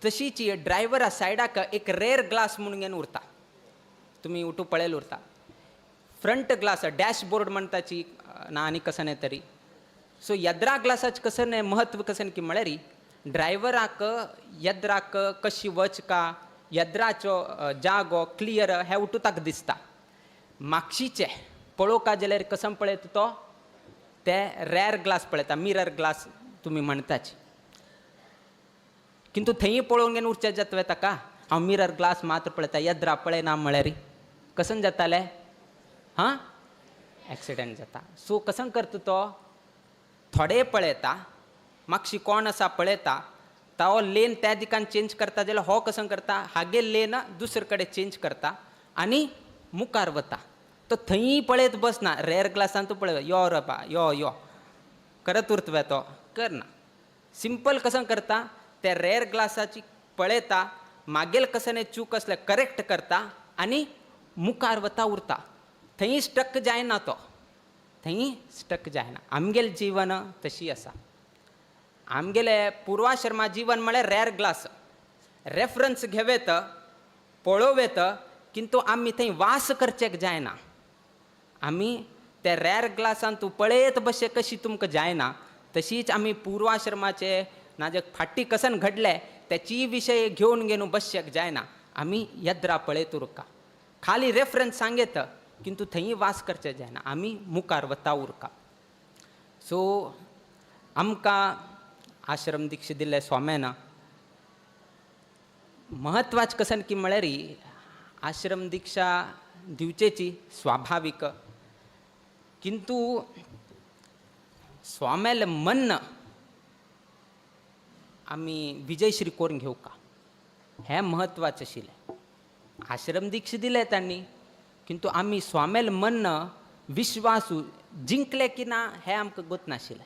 S1: तशीच ड्रायव्हरा सायडाक एक रेर ग्लास म्हणून घेवन उरता, तुमी उठू पळयले उरता. फ्रंट ग्लास डॅशबोर्ड म्हणटाची ना आनी कसं तरी सो यद्रा ग्लासाचें कसं म्हत्व कसं की म्हळ्यार ड्रायव्हराक यद्राक कशी वच का यद्राचो जागो क्लियर हे उठू ताका दिसता. मागशीचें पळोवका जाल्यार कसं पळयता तो ते रेर ग्लास पळयता, मिरर ग्लास तुमी म्हणताची. किंतु थंय पळोवन घेवन उरचें जाता ताका, हांव मिरर ग्लास मात्र पळयता यद्रा पळयना म्हळ्यार कसं जातालें, हां एक्सिडंट जाता. सो कसं करता तो थोडे पळयता, मागशी कोण आसा पळयता, तो लेन त्या दिकान चेंज करता जाल्यार हो कसं करता हागे लेन दुसरे कडेन चेंज करता आनी मुखार वता. तो थंय पळयत बसना, रेर ग्लासान तो पळय यो रे बा यो यो करत उरता तो करना. सिंपल कसं करता त्या रेर ग्लासाची पळयता, मागेल कसं चूक आसल्यार करेक्ट करता आनी मुखार वता उरता. थंय स्टक जायना तो, थंय स्टक जायना. आमगेलें जीवन तशी आसा. आमगेले पुर्वाश्रमा जीवन म्हळ्यार रेर ग्लास, रेफरन्स घेवेत पळोवेत, किंतु आमी थंय वास करचेक जायना. आमी त्या रेर ग्लासान तूं पळयत बशे कशी तुमकां जायना, तशीच आमी पुर्वाश्रमाचे नाजे फाटी कसन घडले त्याची विशय घेवन घेवन बसचेक जायना. आमी यद्रा पळयत उरका, खाली रेफरन्स सांगेत किंतु थंय वास करचे जायना, आमी मुखार वता उरका. सो आमकां आश्रम दीक्षा दिल्ले स्वाम्यान म्हत्वाचें कसन की म्हळ्यार आश्रम दीक्षा दिवचेची स्वाभावीक, किंतु स्वाम्याले मन आमी विजयश्री करून घेवका हें म्हत्वाचें आशिल्लें. आश्रम दीक्षा दिले तांणी, किंतु आमी स्वाम्याले मन विश्वासू जिंकले की ना हें आमकां गोत नाशिल्लें.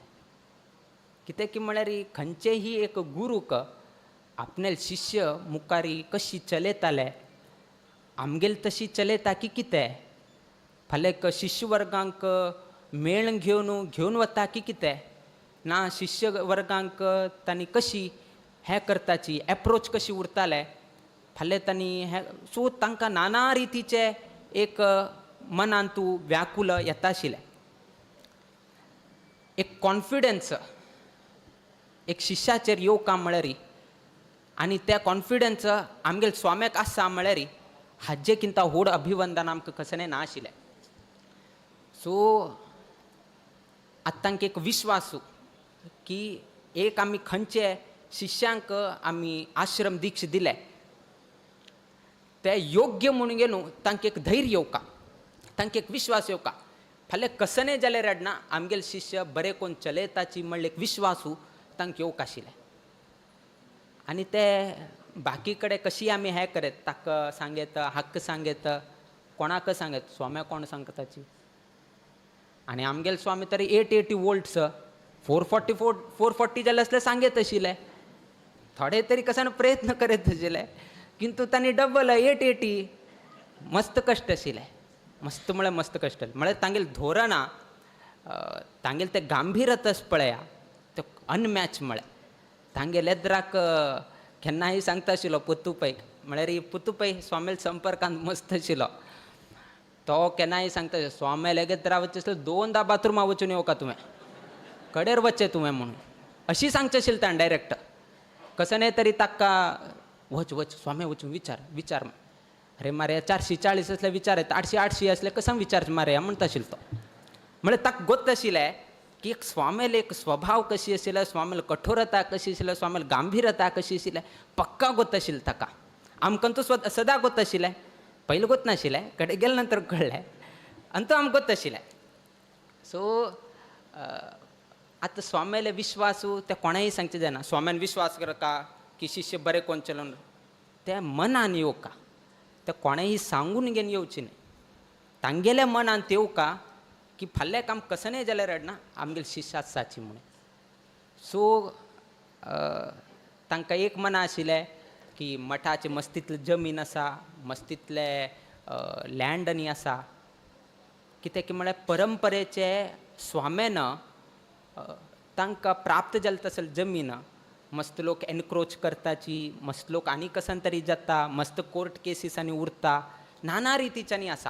S1: कितें की म्हळ्यार खंयचेही एक गुरूक आपणाले शिष्य मुखारी कशी चलयताले आमगेले तशी चलयता की कितें, फाल्यां एक शिष्य वर्गांक मेळ घेवन घेवन वता की कितें ना, शिष्य वर्गांक तांणी कशी हें करताची एप्रोच कशी उरताले फाल्यां तांणी हें. सो तांकां नाना रितीचे एक मनांतू व्याकुल येता आशिल्लें. एक कॉन्फिडन्स एक शिष्याचेर येवका म्हळ्यार आनी त्या कॉन्फिडन्स आमगेले स्वाम्याक आसा म्हळ्यार हाजे किंता व्हड अभिवंदन आमकां कसलें ना आशिल्लें. सो आतां तांकां एक विश्वासू की एक आमी खंयचे शिष्यांक आमी आश्रम दीक्षा दिले ते योग्य म्हणून गेलो, तांकां एक धैर्य येवका, तांकां एक विश्वास येवका. फाल्यां कसलें जाल्यार रडना आमगेले शिष्य बरे कोण चलयताची म्हणलें एक विश्वासू तांकां येवंक आशिल्लें. आनी ते बाकी कडेन कशी आमी हें करत, ताका सांगेत हक्क सांगेत कोणाक सांगेत स्वाम्या कोण सांगताची. आनी आमगेले स्वामी तरी 880 वोल्ट्स 444 440 जाल्यार आसल्यार सांगेत आशिल्ले, थोडे तरी कसान प्रयत्न करत आशिल्ले, किंतु तांणी डबल 880 मस्त कश्ट आशिल्ले. मस्त म्हळ्यार मस्त कश्ट म्हळ्यार तांगेले धोरणां तांगेले ते गांभीरतस पळया ते अनमॅच म्हळ्यार तांगेले येद्राक केन्नाय सांगता आशिल्लो पुतू पै, म्हळ्यार पुतू पै स्वाम्याले संपर्कांत मस्त आशिल्लो. तो केन्नाय सांगता स्वाम्याले येद्रा वचचें आसल्यार दोनदा बाथरुमा वचून येवका तुवें, कडेर वचचें तुवें म्हणून अशी सांगचें आशिल्लें ताणें डायरेक्ट. कसं न्हय तरी ताका वच वच स्वामी वचून विचार विचार, अरे मारे 440 आसल्यार विचार येता, 800 800 आसल्यार कसं विचार मारे म्हणटा आशिल्लो तो. म्हळ्यार ताका गोत आशिल्लें की एक स्वामेल एक स्वभाव कशी आशिल्ले, स्वामेल कठोरता कशी आशिल्ले, स्वामेल गांभीरता कशी आशिल्ले पक्का गोत आशिल्लें ताका. आमकां तो सदां गोत आशिल्लें, पयलीं गोत नाशिल्लें, कडेन गेले नंतर कळ्ळें आनी तो आमकां गोत आशिल्लें. सो आतां स्वाम्याले विश्वासू ते कोणाय सांगचें जायना. स्वाम्यान विश्वास करका की शिष्य बरें कोण चलोवन ते मनान येवका, ते कोणेंय सांगून घेवन येवचें न्हय, तांगेल्या मनान येवका की फाल्यां काम कसलें जाल्यार रडना आमगेले शिष्य आसाची म्हणून. सो तांकां एक मना आशिल्लें की मठाचे मस्तींतले जमीन आसा, मस्तींतले लँड आनी आसा, कित्याक की म्हळ्यार परंपरेचे स्वाम्यान तांकां प्राप्त जालें तसले जमीन. मस्त लोक एनक्रोच करताची, मस्त लोक आनी कसन तरी जाता, मस्त कोर्ट केसीसांनी उरता, नाना रितीच्यांनी आसा.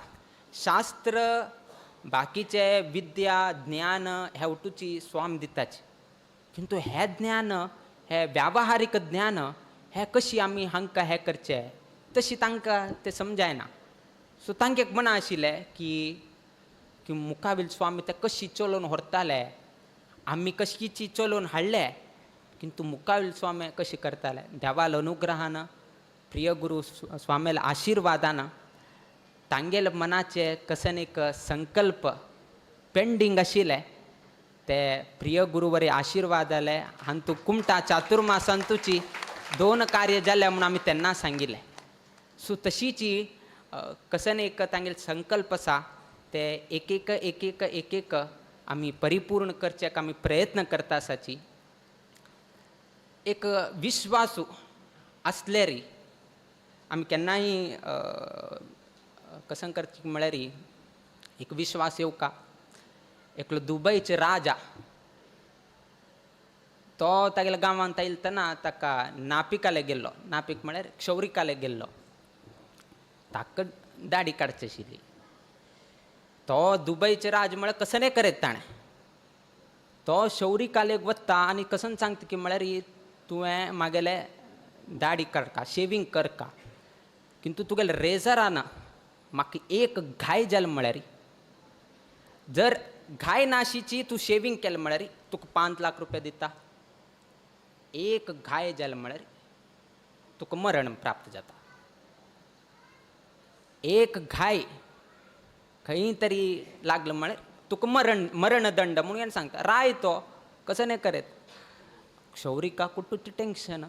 S1: शास्त्र बाकीचे विद्या ज्ञान हे उठूची स्वाम दिताची, किंतु हे ज्ञान हे व्यावहारीक ज्ञान हे कशी आमी हांकां हें करचें तशी तांकां तें समजायना. सो तांकां एक मना आशिल्लें की की मुखावेल स्वामी ते कशी चलोवन व्हरताले, आमी कशीची चलोवन हाडले, किंतु मुखावेल स्वामी कशी करताले. देवाल अनुग्रहान प्रिय गुरू स्वामील आशिर्वादान तांगेले मनाचे कसन एक संकल्प पेंडींग आशिल्ले ते प्रिय गुरुवरी आशिर्वाद जाले. हांतू कुमटा चातुर्मासांतूची दोन कार्य जाले म्हूण आमी तेन्ना सांगिल्लें. सो तशीची कसन एक तांगेले संकल्प आसा ते एक एक एक एक एक एक आमी परिपूर्ण करचेक आमी प्रयत्न करता आसाची. एक विश्वासू आसलेरी आमी केन्नाय कसं करची म्हळ्यार एक विश्वास येवका. एकलो दुबयचे राजा तो तागेल्या गांवांत आयलतना ताका नापिकाले गेल्लो, नापीक म्हळ्यार क्षौरिकाले गेल्लो, ताका दाडी काडची आशिल्ली. तो दुबयचे राज म्हळ्यार कसं करीत ताणें, तो शौरिकालेक वता आनी कसन सांगता की म्हळ्यार तुवें मागेले दाडी करका, शेवींग करका, किंतु तुगेले रेजरान म्हाका एक घाय जाल म्हळ्यार जर घाय नाशीची तूं शेवींग केलें म्हळ्यार तुका 5 लाख रुपया दिता, एक घाय जाल म्हळ्यार तुका मरण प्राप्त जाता. एक घाय खंय तरी लागलो म्हळ्यार तुका मरणदंड म्हणून सांगता. राय तो कसं नाही करीत. क्षौरिका कुटूच टेन्शन,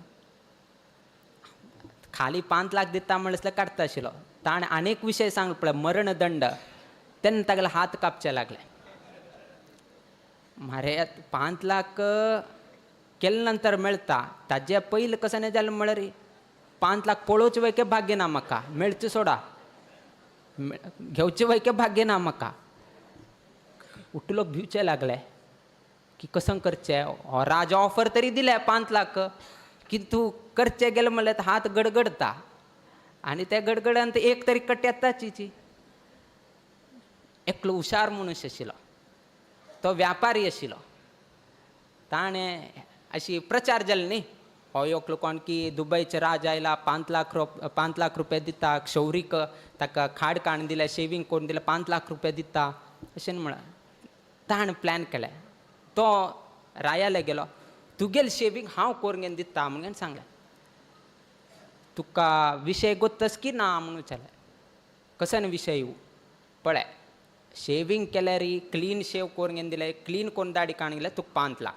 S1: खाली 5 लाख दिता म्हणल्यार काडटा आशिल्लो. ताणें आनेक विशय सांगलो पळय मरणदंड, तेन्ना तागेले हात कापचे लागले. मारे 5 लाख केले नंतर मेळटा, ताजे पयलीं कशें नाही जालें म्हळ्यार 5 लाख पळोवचें वयके भाग्य ना म्हाका, मेळचें सोडा, घेवचें वयके भाग्य ना म्हाका. उठलो भिवचे लागले की कसं करचें, हो राजा ऑफर तरी दिले 5 लाख, किंतु करचें गेलें म्हणल्यार हात गडगडता आनी त्या गडगडान एक तरी कट येताची. एकलो हुशार मनीस आशिल्लो, तो व्यापारी आशिल्लो, ताणें अशी प्रचार जालो न्ही, हो एकलो कोण की दुबयचे राजा आयला 5 लाख रुपया दिता, क्षौरीक ताका खाड काण दिलें, शेवींग करून दिलें, 5 लाख रुपया दिता अशें म्हळ्यार ताणें प्लॅन केलें. तो रायाले गेलो, तुगेल शेवींग हांव करून दिता म्हणून सांगलें. तुका विशय गोत्तस की ना म्हणून विचारलें. कसो विशय पळय, शेवींग केल्यार क्लीन शेव करून दिलें, क्लीन करून दाडी काण गेल्यार तुका 5 लाख,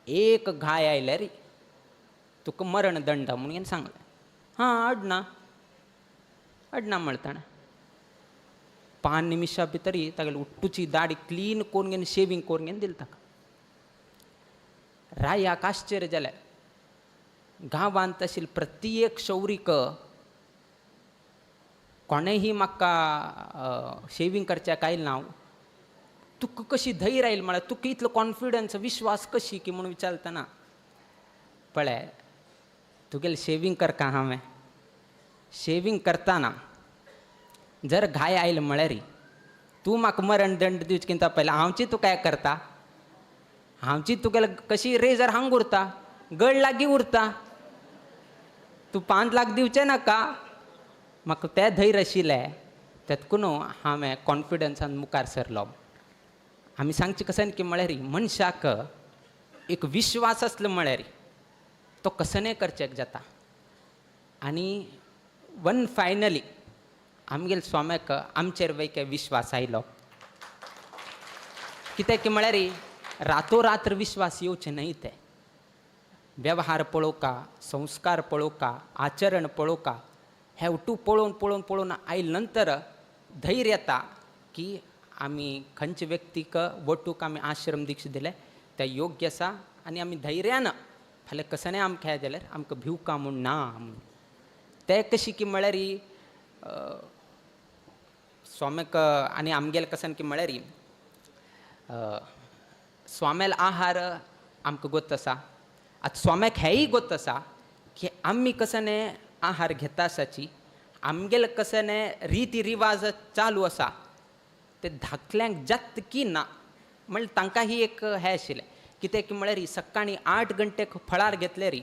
S1: एक घाय आयल्यार तुका मरणदंड म्हणून सांगलें. हां अडना अडना म्हणटा 5 निमिषा भितर तागेली उट्टूची दाडी क्लीन करून घेवन शेवींग करून घेवन दिली ताका. रायाक आश्चर्य जालें, गांवांत आशिल्ले प्रत्येक शौरीक कोणेंय म्हाका शेवींग करच्याक आयलें ना, तुका कशी धैर्य आयलें म्हळ्यार तुका इतलो कॉन्फिडन्स विश्वास कशी की म्हणून विचारतना पळय तुगेलें शेवींग करका हांवें, शेवींग करतना जर घाय आयले म्हळ्यार तूं म्हाका मरणदंड दिवचें कितें पयलें हांवची तूं काय करता, हांवची तुगेले कशी रेजर हांग उरता, गळ लागीं उरता, तूं 5 लाख दिवचें नाका. म्हाका तें धैर्य आशिल्लें तेतकून हांवें कॉन्फिडन्सान मुखार सरलो. आमी सांगचें कशें की म्हळ्यार मनशाक एक विश्वास आसलो म्हळ्यार तो कसनें करचें जाता. आनी वन फायनली आमगेले स्वाम्याक आमचेर वयके विश्वास आयलो. कित्याक की म्हळ्यार रातोरात्र विश्वास येवचे न्हय, ते वेव्हार पळोवका, संस्कार पळोवका, आचरण पळोवका, हे उठू पळोवन पळोवन पळोवन आयले नंतर धैर्य येता की आमी खंयच्या व्यक्तीक वटूक आमी आश्रम दीक्षा दिले ते योग्य आसा आनी आमी धैर्यान फाल्यां कसनें आमकां हें जाल्यार आमकां भिवका म्हूण ना म्हूण. ते कशी की म्हळ्यार स्वाम्याक आनी आमगेले कसन की म्हळ्यार स्वाम्याल आहार आमकां गोत आसा. आतां स्वाम्याक हेंय गोत आसा की आमी कसने आहार घेता आसाची, आमगेले कसने रिती रिवाज चालू आसा, ते धाकल्यांक जात की ना म्हणल्यार तांकां ही एक हें आशिल्लें कितें की म्हळ्यार सकाळीं 8 घंटे फळार घेतले री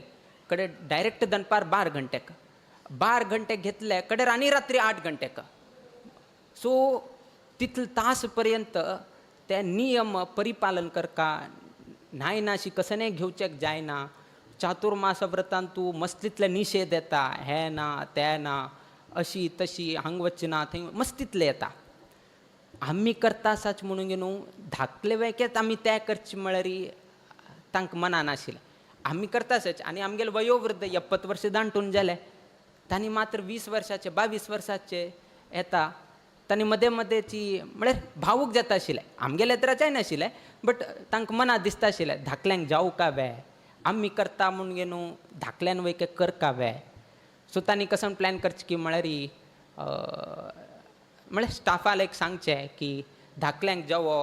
S1: कडे डायरेक्ट दनपार 12 घंटेक 12 घंटे घेतले कडेर आनी रात्री 8 घंटेक. सो तितले तास पर्यंत ते नियम परिपालन करका न्हाय नाशी कसने घेवचेक जायना. चातुर्मास व्रतान तूं मस्तीतले निशेध येता, हें ना तें ना, अशी तशी हांग वचना थंय मस्तीतले येता. आमी करता आसाच म्हणून न्हू धाकले वेकेच आमी तें करचें म्हळ्यार तांकां मनान आशिल्लें. आमी करता आसाच आनी आमगेले वयोवृद्ध 70 वर्सां दांटून जाले तांणी मात्र 20 वर्साचे 22 वर्साचे येता तांणी मदें मदेंची म्हळ्यार भावूक जाता आशिल्लें. आमगेले तर जायनाशिल्लें बट तांकां मनां दिसता आशिल्लें धाकल्यांक जावं का वे आमी करता म्हणून न्हू धाकल्यान वयके करका वे. सो तांणी कसो प्लॅन करचें की म्हळ्यार म्हळ्यार स्टाफाक एक सांगचें की धाकल्यांक जावो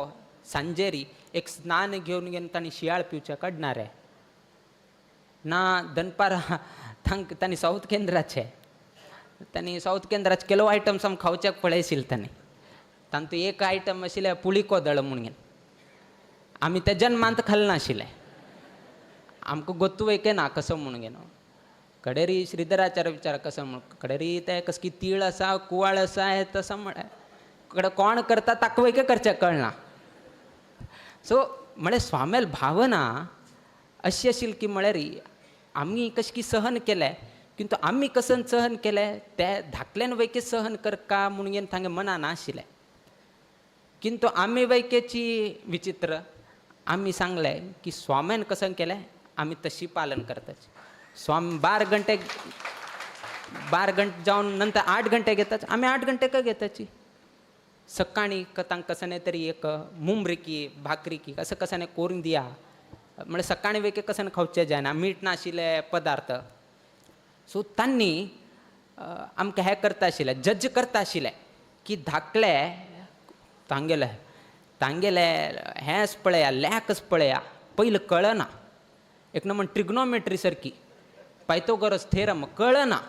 S1: सांजेरी एक स्नान घेवन घेवन तांणी शियाळ पिवचें काडणार ना दनपारां तांकां तांणी सावथ केंद्राचें तांणी सावथ केंद्राचे केलो आयटम्स आमकां खावच्याक पळयशील तांणी तांतू एक आयटम आशिल्लें पुळी कोदळ म्हणून आमी ते जन्मांत खालनाशिल्लें आमकां गोत्तू एक ना कसो म्हणून न्हू. कडेरी श्रीधराचार्य विचार कसो म्हण कडेरी ते कस की तीळ आसा कुवाळ आसा हें तसो म्हळ्यार कडे कोण करता ताका वयके करचें कळना. सो म्हळ्यार स्वामेल भावना अशी आशिल्ली की म्हळ्यार आमी कशें की सहन केलें किंतु आमी कसन सहन केलें ते धाकल्यान वयके सहन करका म्हणून तांगे मनान आशिल्लें. किंतु आमी वयकेची विचित्र आमी सांगलें की स्वाम्यान कसं केलें आमी तशी पालन करताची. स्वामी 12 घंटे 12 घंटे जावन नंतर 8 घंटे घेताच आमी 8 घंटे का घेताची. सकाळीं तांकां कसं नाही तरी एक मुमरिकी भाकरी असं कसं नाही करून दिया म्हळ्यार सकाळीं वेके कसं खावचें जायना मीठ नाशिल्ले पदार्थ. सो तांणी आमकां हें करता आशिल्लें जज करता आशिल्लें की धाकले तांगेले तांगेले हेंच पळया लॅकच पळया पयलीं कळना एक नंबर ट्रिग्नोमेट्री सारकी पायथागोरस थेरम कळना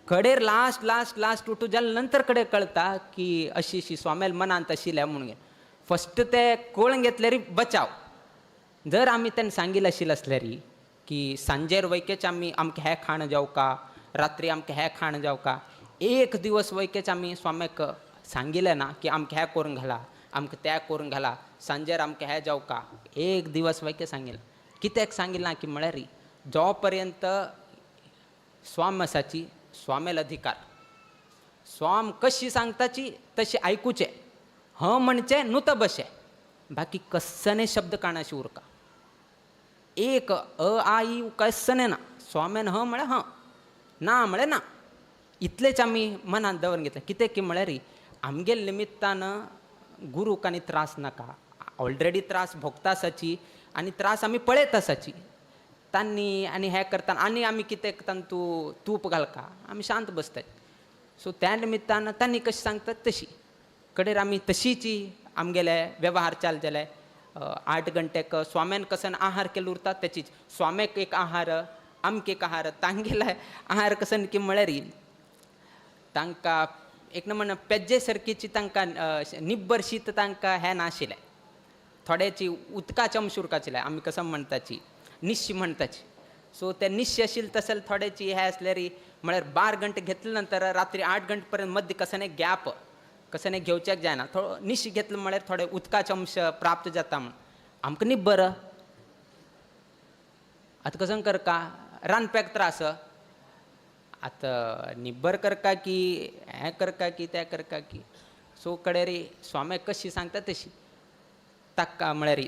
S1: कडेर लास्ट लास्ट लास्ट उठू जाल्या नंतर कडेन कळता की अशी अशी स्वामेल मनांत आशिल्लें म्हणून फस्ट ते कळून घेतल्यार बचाव. जर आमी तेन्ना सांगिल्लें आशिल्लें आसल्यार की सांजेर वयकेच आमी आमकां हें खाण जावका रात्री आमकां हें खाण जावका एक दिवस वयकेच आमी स्वाम्याक सांगिल्लें ना की आमकां हें करून घाला आमकां तें करून घाला सांजेर आमकां हें जावका एक दिवस वयके सांगिल्लें. कित्याक सांगिल्लें ना की म्हळ्यार जो पर्यंत स्वाम आसाची स्वामेल अधिकार स्वाम कशी सांगताची तशी आयकुचें ह म्हणचें न्हू त बशें बाकी कसने शब्द काणाशी उरका एक अ आ ई कसने ना स्वाम्यान ह म्हळ्यार ह ना म्हळ्यार ना इतलेच आमी मनांत दवरून घेतलें. कितें की म्हळ्यार आमगेले निमित्तान गुरूक आनी त्रास नाका ऑलरेडी त्रास भोगता आसाची आनी त्रास आमी पळयत आसाची तांणी आनी हें करता आनी आमी कितें तांतू तूप घालका आमी शांत बसतात. सो त्या निमित्तान तांणी कशें सांगतात तशी कडेर आमी तशीची आमगेले वेव्हार चाल जाले. 8 घंटेक स्वाम्यान कसन आहार केलो उरता तेचीच स्वाम्याक एक आहार आमकां एक आहार तांगेले आहार कसन की म्हळ्यार तांकां एक नंबर पेज्जे सारकीची तांकां निब्बर शीत तांकां हें नाशिल्लें थोड्याची उदकाचे अंश उरकाशिल्लें आमी कसं म्हणटाची निश्य म्हणटाची. सो ते निश्य आशिल्लें तशें थोड्याची हें आसल्यार म्हळ्यार 12 घंटे घेतले नंतर रात्री 8 घंटे पर्यंत मदीं कसं गॅप कसं घेवच्याक जायना थोडो निश्य घेतलो म्हळ्यार थोडे उदकाचे अंश प्राप्त जाता म्हण आमकां न्ही बरं आतां कसं करका रांदप्याक त्रास आतां निब्बर करका की हें करका की तें करका की. सो कडेरी स्वाम्याक कशी सांगता तशी ताका म्हळ्यार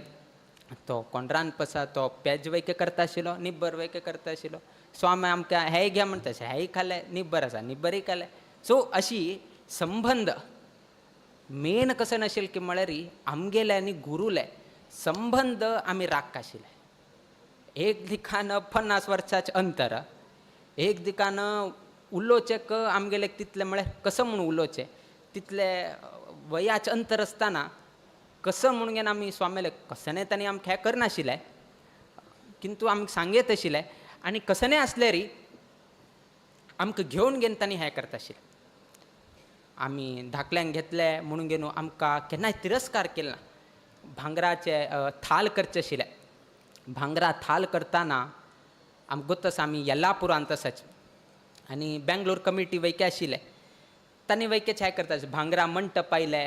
S1: तो कोण रांदप आसा तो पेज वयके करता आशिल्लो निब्बर वयके करता आशिल्लो स्वामी आमकां हेंय घे म्हणटा हेंय खालें निब्बर आसा निब्बरय खालें. सो अशी संबंद मेन कसं नाशिल्लें की म्हळ्यार आमगेले आनी गुरूले संबंद आमी राखता आशिल्ले. एक दिकान 50 वर्साचें अंतर एक दिकान उलोवचें आमगेले तितलें म्हळ्यार कसं म्हूण उलोवचें तितलें वयाचें अंतर आसतना कसं म्हणून घेवन आमी स्वामेले कसने तांणी आमकां हें करनाशिल्लें किंतु आमकां सांगयत आशिल्लें आनी कसने आसल्यार आमकां घेवन घेवन तांणी हें करता आशिल्लें. आमी धाकल्यांक घेतले म्हणून घेवन आमकां केन्नाय तिरस्कार केलो ना. भांगराचे थाल करचे आशिल्ले, भांगरा थाल करतना आमकां गोत्त आसा आमी येल्लापुरांत आसाचे आनी बेंगलोर कमिटी वैके आशिल्ले, तांणी वैके छाय करता भांगरा मंटप आयले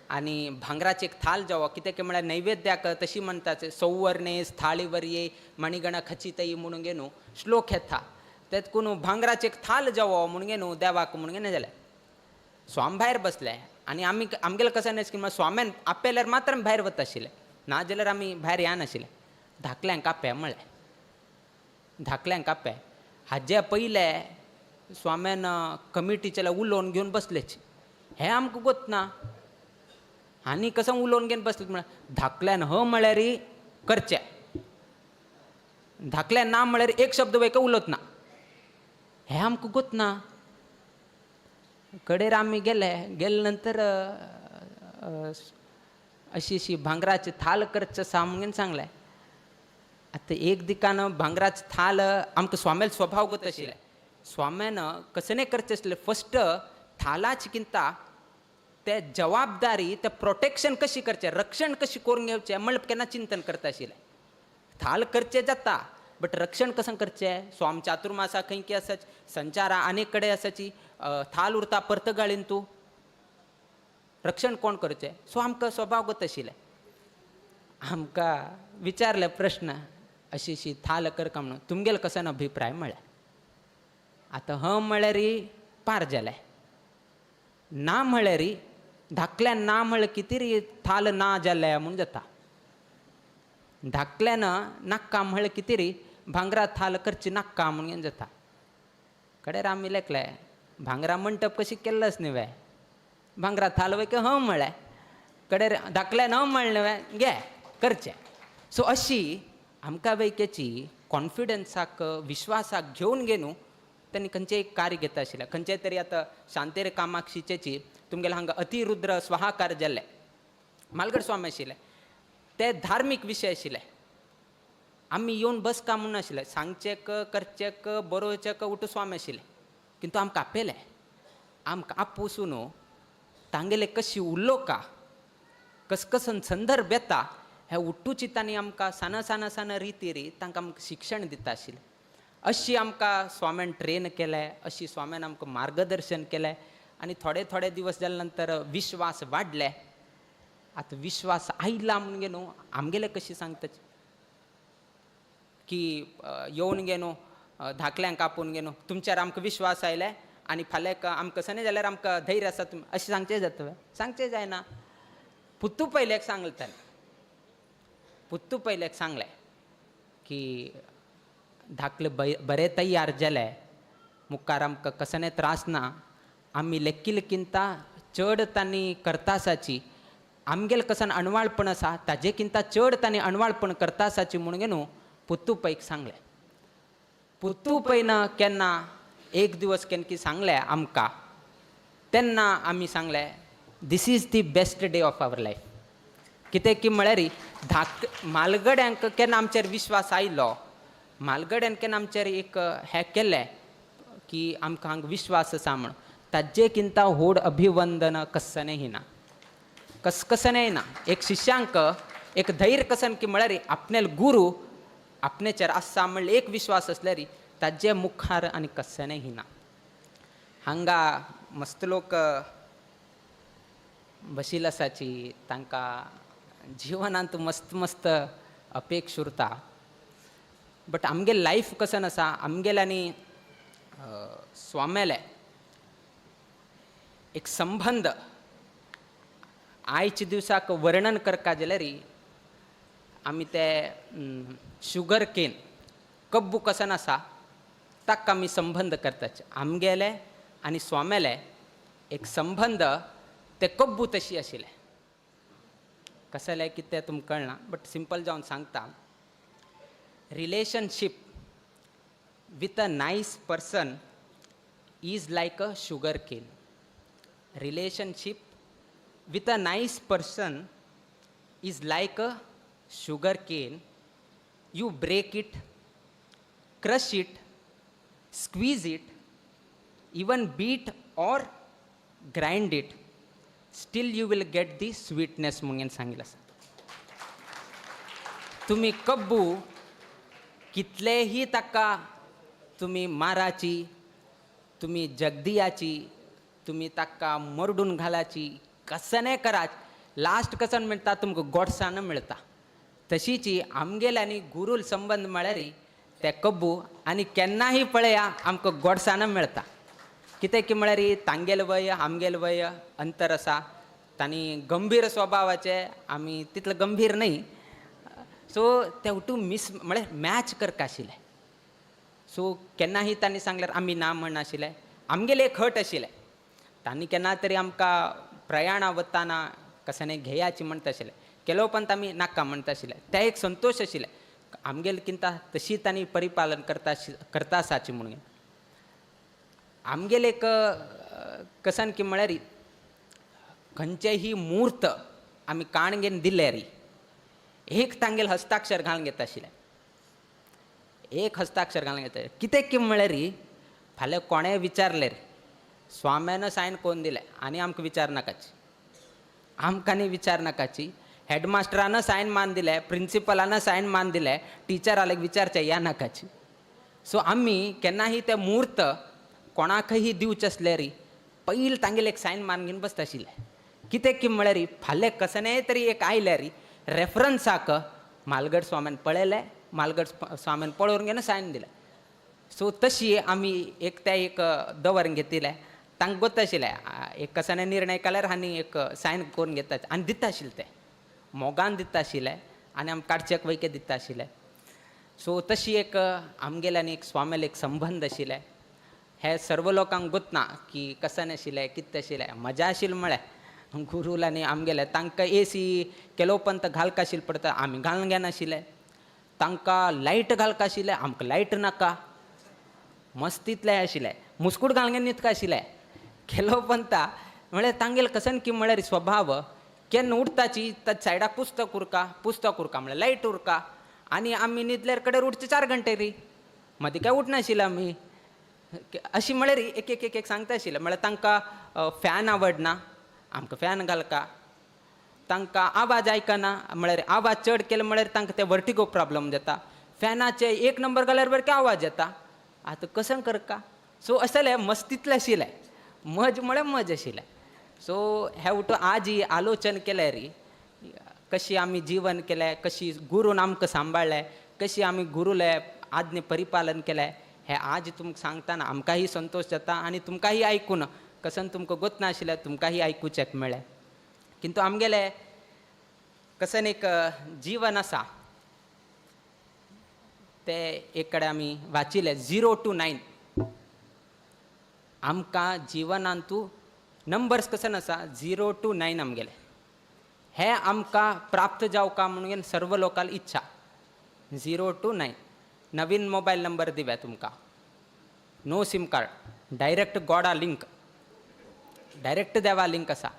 S1: आनी भांगराचे एक थाल जावो कितें काय म्हळ्यार नैवेद्याक तशी म्हणटात सौवर्णे थाळीवर ये मणिगण खचितई म्हणून घेवन श्लोक येता, तेतकून भांगराचे एक थाल जावो म्हणून घेवन देवाक म्हणून घेवन जालें. स्वाम भायर बसले आनी आमी आमगेले कशें न्हय की स्वाम्यान आपयल्यार मात्र आमी भायर वता आशिल्ले, ना जाल्यार आमी भायर येनाशिल्ले. धाकल्यांक आपय म्हळें, धाकल्यांक आपय. हाजे पयले स्वाम्यान कमिटीचे उलोवन घेवन बसलेच, हें आमकां गोत ना आनी कसो उलोवन घेवन बसले म्हळ्यार धाकल्यान ह म्हळ्यार करचें, धाकल्यान ना म्हळ्यार एक शब्द वयक उलयत ना, हें आमकां गोत ना. कडेर आमी गेले, गेले नंतर अशी अशी भांगराची थाल करचें आसा म्हणून सांगलें. आतां एक दिकान भांगराचो थाल आमकां स्वाम्याल स्वभाव गोत आशिल्लें, स्वाम्यान कसं करचें आसलें फस्ट थालाची किंता ते जबाबदारी ते प्रोटेक्शन कशी करचें, रक्षण कशी करून घेवचें म्हणल्यार केन्ना चिंतन करता आशिल्लें. थाल करचें जाता बट रक्षण कसं करचें, स्वाम चातुर्मासा खंय की आसाच, संचारा अनेक कडेन आसाची, थाल उरता परतगाळीन तूं रक्षण कोण करचें, सो आमकां स्वभाव गोत आशिल्लें. आमकां विचारले प्रश्न अशी अशी थाल करका म्हणून तुमगेलो कसो अभिप्राय म्हळ्यार, आतां ह म्हळ्यार पार जालें, ना म्हळ्यार धाकल्यान ना म्हळ्यार कितें रे थाल ना जालें म्हूण जाता, धाकल्यान नाक्का म्हळ्यार कितें रे भांगरा थाल करची नाक्का म्हणून जाता. कडेर आमी लेखले भांगरा मंटप कशी केल्लच न्ही वे, भांगरा थाल वय ह म्हळ्ळें, कडेर धाकल्यान ह म्हणलें वे घे करचें. सो अशी आमकां वैकेची कॉन्फिडन्साक विश्वासाक घेवन घेवन तांणी खंयचें एक कार्य घेता आशिल्लें. खंयचें तरी आतां शांतेर कामाक शिचेची तुमगेले हांगा अतिरुद्र स्वाहाकार जाल्ले मालगड स्वामी आशिल्ले, ते धार्मीक विशय आशिल्ले. आमी येवन बस का म्हणून आशिल्ले, सांगचेक करचेक बरोवचेक उठू स्वामी आशिल्ले, किंतु आमकां आपयलें, आमकां आपोवसून तांगेले कशी उलोवका कसकसन संदर्भ येता हे उठूची तांणी आमकां सान सान सान रितीरी तांकां आमकां शिक्षण दिता आशिल्लें. अशी आमकां स्वाम्यान ट्रेन केलें, अशी स्वाम्यान आमकां मार्गदर्शन केलें आनी थोडे थोडे दिवस जाले नंतर विश्वास वाडले. आतां विश्वास आयला म्हणून न्हू आमगेले कशी सांगता की येवन गे न्हू धाकल्यांक आपोवन गे न्हू तुमच्यार आमकां विश्वास आयले आनी फाल्यां आमकां सने जाल्यार आमकां धैर्य आसा तुमी अशें सांगचें जाता, सांगचें जायना. पुत्तू पयल्याक सांगलें ताणें, पुत्तू पयल्याक सांगलें की धाकले बरे तयार जाले मुखार आमकां कसने त्रास ना, आमी लेखिल्ले किंता चड तांणी करतासाची आमगेले कसन अणवाळपण आसा ताजे किंता चड तांणी अणवाळपण करतासाची म्हणून न्हू पुत्तू पैक सांगलें. पुत्तू पैन केन्ना एक दिवस केन्ना सांगलें आमकां, तेन्ना आमी सांगलें this is the best day of our life. कितें की म्हळ्यार धाक मालगड्यांक केन्ना आमचेर विश्वास आयलो, मालगड्यान केन्ना आमचेर एक हें केलें की आमकां हांगा विश्वास आसा म्हण, ताजे किंता व्हड अभिवंदन कसनें ना, कसकसनें ना. एक शिष्यांक एक धैर्य कसन की म्हळ्यार आपणेल गुरू आपणेचेर आसा म्हणल्यार एक विश्वास आसल्यार ताजे मुखार आनी कसनें ना. हांगा मस्त लोक बशिल्ले आसाची, तांकां जिवनांत मस्त मस्त अपेक्ष उरता, बट आमगे लायफ कसन आसा, आमगेले आनी स्वाम्याले एक संबंद आयच्या दिवसाक वर्णन करका जाल्यार आमी ते शुगर केन कब्बू कसन आसा ताका आमी संबंद करताचे. आमगेले आनी स्वाम्याले एक संबंद ते कब्बू तशी आशिल्ले. कसलें कितें तुमकां कळना बट सिंपल जावन सांगता, Relationship with a nice person is like a sugar cane. Relationship with a nice person is like a sugar cane. You break it, crush it, squeeze it, even beat or Grind it, still you will get the sweetness म्हणून सांगितलं आसा. तुमी कब्बू कितलेही ताका तुमी माराची, तुमी जगदियाची, तुमी ताका मरडून घालाची, कसने कराच, लास्ट कसन मेळटा तुमकां गोडसाण मेळटा. तशीची आमगेले आनी गुरूल संबंद म्हळ्यार ते कब्बू आनी केन्नाय पळया आमकां गोडसाण मेळटा. कितें की म्हळ्यार तांगेल वय आमगेल वय अंतर आसा, तांणी गंभीर स्वभावाचे, आमी तितले गंभीर न्हय. सो तेवटू मीस म्हळ्यार मॅच करका आशिल्लें. सो केन्नाय तांणी सांगल्यार आमी ना म्हणनाशिल्लें. आमगेलें एक हट आशिल्लें, तांणी केन्ना तरी आमकां प्रयाणां वतना कशें घेयाची म्हणटा आशिल्लें, केलो पण आमी नाका म्हणटा आशिल्लें. तें एक संतोश आशिल्लें आमगेले किंता तशी तांणी परिपालन करता करता आसाची म्हणून. आमगेले एक कसन की म्हळ्यार खंयचेही मूर्त आमी काण घेवन दिल्यार एक तांगेले हस्ताक्षर घालून घेता आशिल्लें, एक हस्ताक्षर घालून घेता. कितें की म्हळ्यार फाल्यां कोणें विचारलें स्वाम्यान सायन कोण दिलें आनी आमकां विचार नाकाची, आमकां न्ही विचार नाकाची. हेडमास्टरान सायन मान दिलें, प्रिंसिपलान सायन मान दिलें, टिचरालेक विचारचें या नाकाची. सो आमी केन्नाय ते मूर्त कोणाकही दिवचें आसल्यार पयलीं तांगेले एक सायन मान घेवन बसता आशिल्लें. कितें की म्हळ्यार फाल्यां कसनेय तरी एक आयल्यार रेफरन्साक म्हालगड स्वाम्यान पळयलें, म्हालगड स्वाम्यान पळोवन घेवन सायन दिलें. सो तशी आमी एक त्या एक दवर घेतिल्लें. तांकां गोत आशिल्लें एक कसाने निर्णय केल्यार आनी एक सायन करून घेता आनी दिता आशिल्लें, ते मोगान दिता आशिल्लें आनी आमकां काडचेक वैके दिता आशिल्लें. सो तशी एक आमगेले आनी एक स्वाम्याले एक संबंद आशिल्लें. हे सर्व लोकांक गोतना की कसान आशिल्लें कितें आशिल्लें, मजा आशिल्ली म्हळ्यार गुरूल आनी आमगेले. तांकां एसी केलो पंत घालका आशिल्लें पडटा, आमी घालून घेनाशिल्ले. तांकां लायट घालका आशिल्लें, आमकां लायट नाका. मस्तीतलें आशिल्लें, मुस्कूट घालून घेवन न्हिदका आशिल्लें. केलो पंता म्हळ्यार तांगेले कसन की म्हळ्यार स्वभाव केन्ना उठताची ताच्या सायडाक पुस्तक उरका, पुस्तक उरका म्हळ्यार लायट उरका आनी आमी न्हिदल्यार कडेर उठचे 4 घंटे री, मदीं काय उठनाशिल्लें आमी. अशी म्हळ्यार एक एक एक एक सांगता आशिल्लें. म्हळ्यार तांकां फॅन आवडना, आमकां फॅन घालका. तांकां आवाज आयकना, म्हळ्यार आवाज चड केलो म्हळ्यार तांकां ते वर्टिगो प्रॉब्लम जाता. फॅनाचे 1 नंबर घाल्यार बरके आवाज येता, आतां कसं करका. सो असलें मस्तीतलें आशिल्लें, मज म्हळ्यार मज आशिल्लें. सो हे उठो आज ही आलोचन केल्यार कशी आमी जीवन केलें, कशी गुरून आमकां सांबाळ्ळें, कशी आमी गुरूले आज्ञे परिपालन केलें, हें आज तुमकां सांगतना आमकांय संतोश जाता आनी तुमकांय आयकून कसन तुमकां गोत नाशिल्लें तुमकांय आयकुचें मेळ्ळें. किंतु आमगेलें कसन एक जीवन आसा तें एक कडेन आमी वाचिल्लें 0 to 9. आमकां जिवनांतू नंबर्स कसन आसा 0 to 9 आमगेले, हे आमकां प्राप्त जावका म्हणून सर्व लोकांक इच्छा. 0 to 9. नवीन मोबायल नंबर दिव्या तुमकां, नो सिम कार्ड, डायरेक्ट गोडा लिंक, डायरेक्ट देवा लिंक आसा.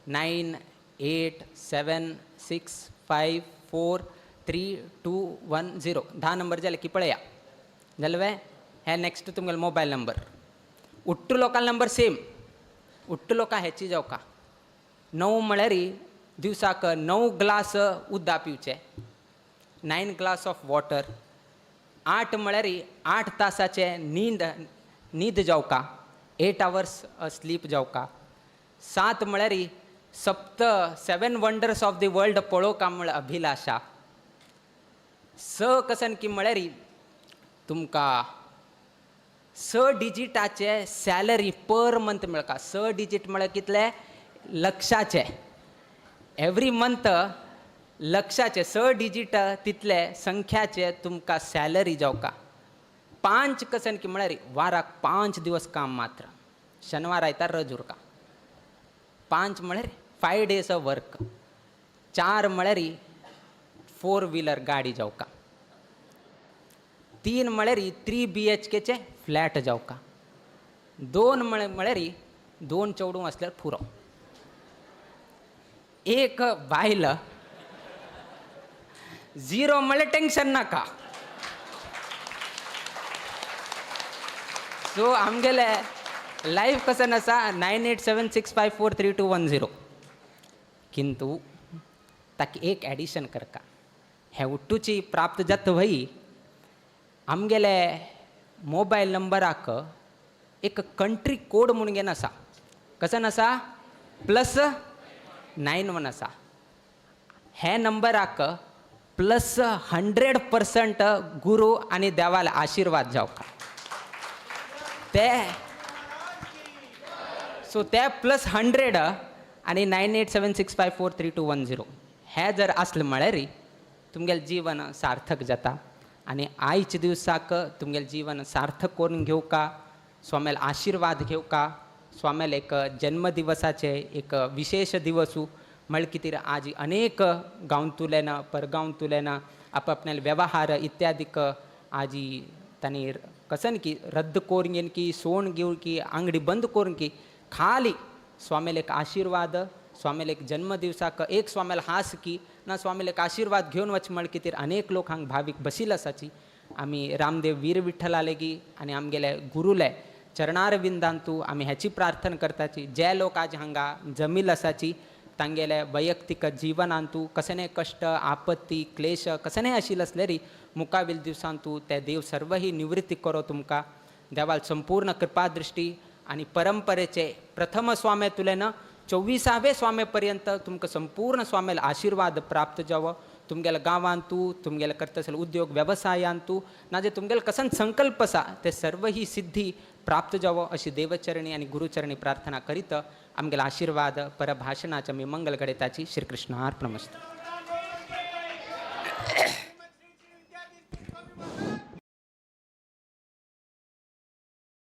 S1: 9 8 7 6 5 4 3 2 1 0. 10 नंबर जाले की पळया जालें वे. हे नेक्स्ट तुमगेलो मोबायल नंबर. उट्टू लोकां नंबर सेम, उट्टू लोकां हेची जावका. 9 म्हळ्यार दिवसाक 9 ग्लास उदक पिवचें, 9 ग्लास ऑफ वॉटर. 8 म्हळ्यार 8 तासाचे न्हीद न्हीद जावका, 8 आवर्स स्लीप जावका. 7 म्हळ्यार 7 वंडर्स ऑफ the world पळोवका म्हळ्यार अभिलाशा. 6 कसन की म्हळ्यार तुमकां 6 डिजिटाचे सॅलरी पर मंथ मेळका. 6 डिजीट म्हळ्यार कितले, लक्षाचे. एवरी मंथ लक्षाचे 6 डिजीट तितले संख्याचे तुमकां सॅलरी जावका. 5 कसन की म्हळ्यार वाराक 5 दिवस काम मात्र, शनिवार आयतार रज उरका. 5 म्हळ्यार 5 डेज अ वर्क. 4 म्हळ्यार 4 व्हिलर गाडी जावका. 3 म्हळ्यार 3 BHKचे फ्लॅट जावका. 2 म्हळ्यार 2 चेडूं आसल्यार पुरो. 1 बायल. 0 म्हळ्यार टेंशन नाका. सो आमगेले लाईव्ह कसं नसा 9876543210. किंतु ताका एक एडिशन करका, हे उट्टूची प्राप्त जाता वय आमगेले मोबायल नंबराक एक कंट्री कोड म्हणून घेन आसा. कसं आसा? +91 आसा. हे नंबराक +100% गुरू आनी देवाले आशिर्वाद जावका. ते सो ते +100 आनी 9876543210 हें जर आसलें म्हळ्यार तुमगेलें जीवन सार्थक जाता. आनी आयच्या दिवसाक तुमगेलें जीवन सार्थक करून घेवका, स्वाम्याल आशिर्वाद घेवका, स्वाम्याल एक जन्मदिवसाचे एक विशेष दिवसू म्हळ्यार कितें आज अनेक गांवतुल्यान परगांवतुल्यान आपापणाले व्यवहार इत्यादीक आजी तांणी कसन की रद्द करून घेवन की सोण घेवन की आंगडी बंद करून की खाली स्वाम्याल एक आशिर्वाद, स्वाम्याल एक जन्मदिवसाक एक स्वाम्याल हास की ना स्वाम्याल एक आशिर्वाद घेवन वच म्हळ्यार कितें अनेक लोक हांगा भावीक बशील आसाची. आमी रामदेव वीर विठ्ठलालेगी आनी आमगेले गुरुले चरणारविंदांतू आमी ह्याची प्रार्थना करताची, जे लोक आज हांगा जमील आसाची तांगेले वैयक्तीक जिवनांतू कसने कश्ट आपत्ती क्लेश कसने आशिल्ले आसलेरी मुखावेल दिवसांतू ते देव सर्वही निवृत्ती करो तुमकां. देवाल संपूर्ण कृपादृष्टी आनी परंपरेचे प्रथम स्वामे तुल्यान 24व्या स्वामे पर्यंत तुमकां संपूर्ण स्वामेल आशिर्वाद प्राप्त जावो. तुमगेल्या गांवांतू तुमगेले करता आसले उद्योग वेवसायांतू ना जे तुमगेले कसन संकल्प आसा ते सर्वही सिद्धी प्राप्त जावो अशी देवचरणी आनी गुरुचरणी प्रार्थना करीत आमगेले आशिर्वाद परभाषणाचे आमी मंगल घडयताची. श्रीकृष्ण अर्पणमस्तु.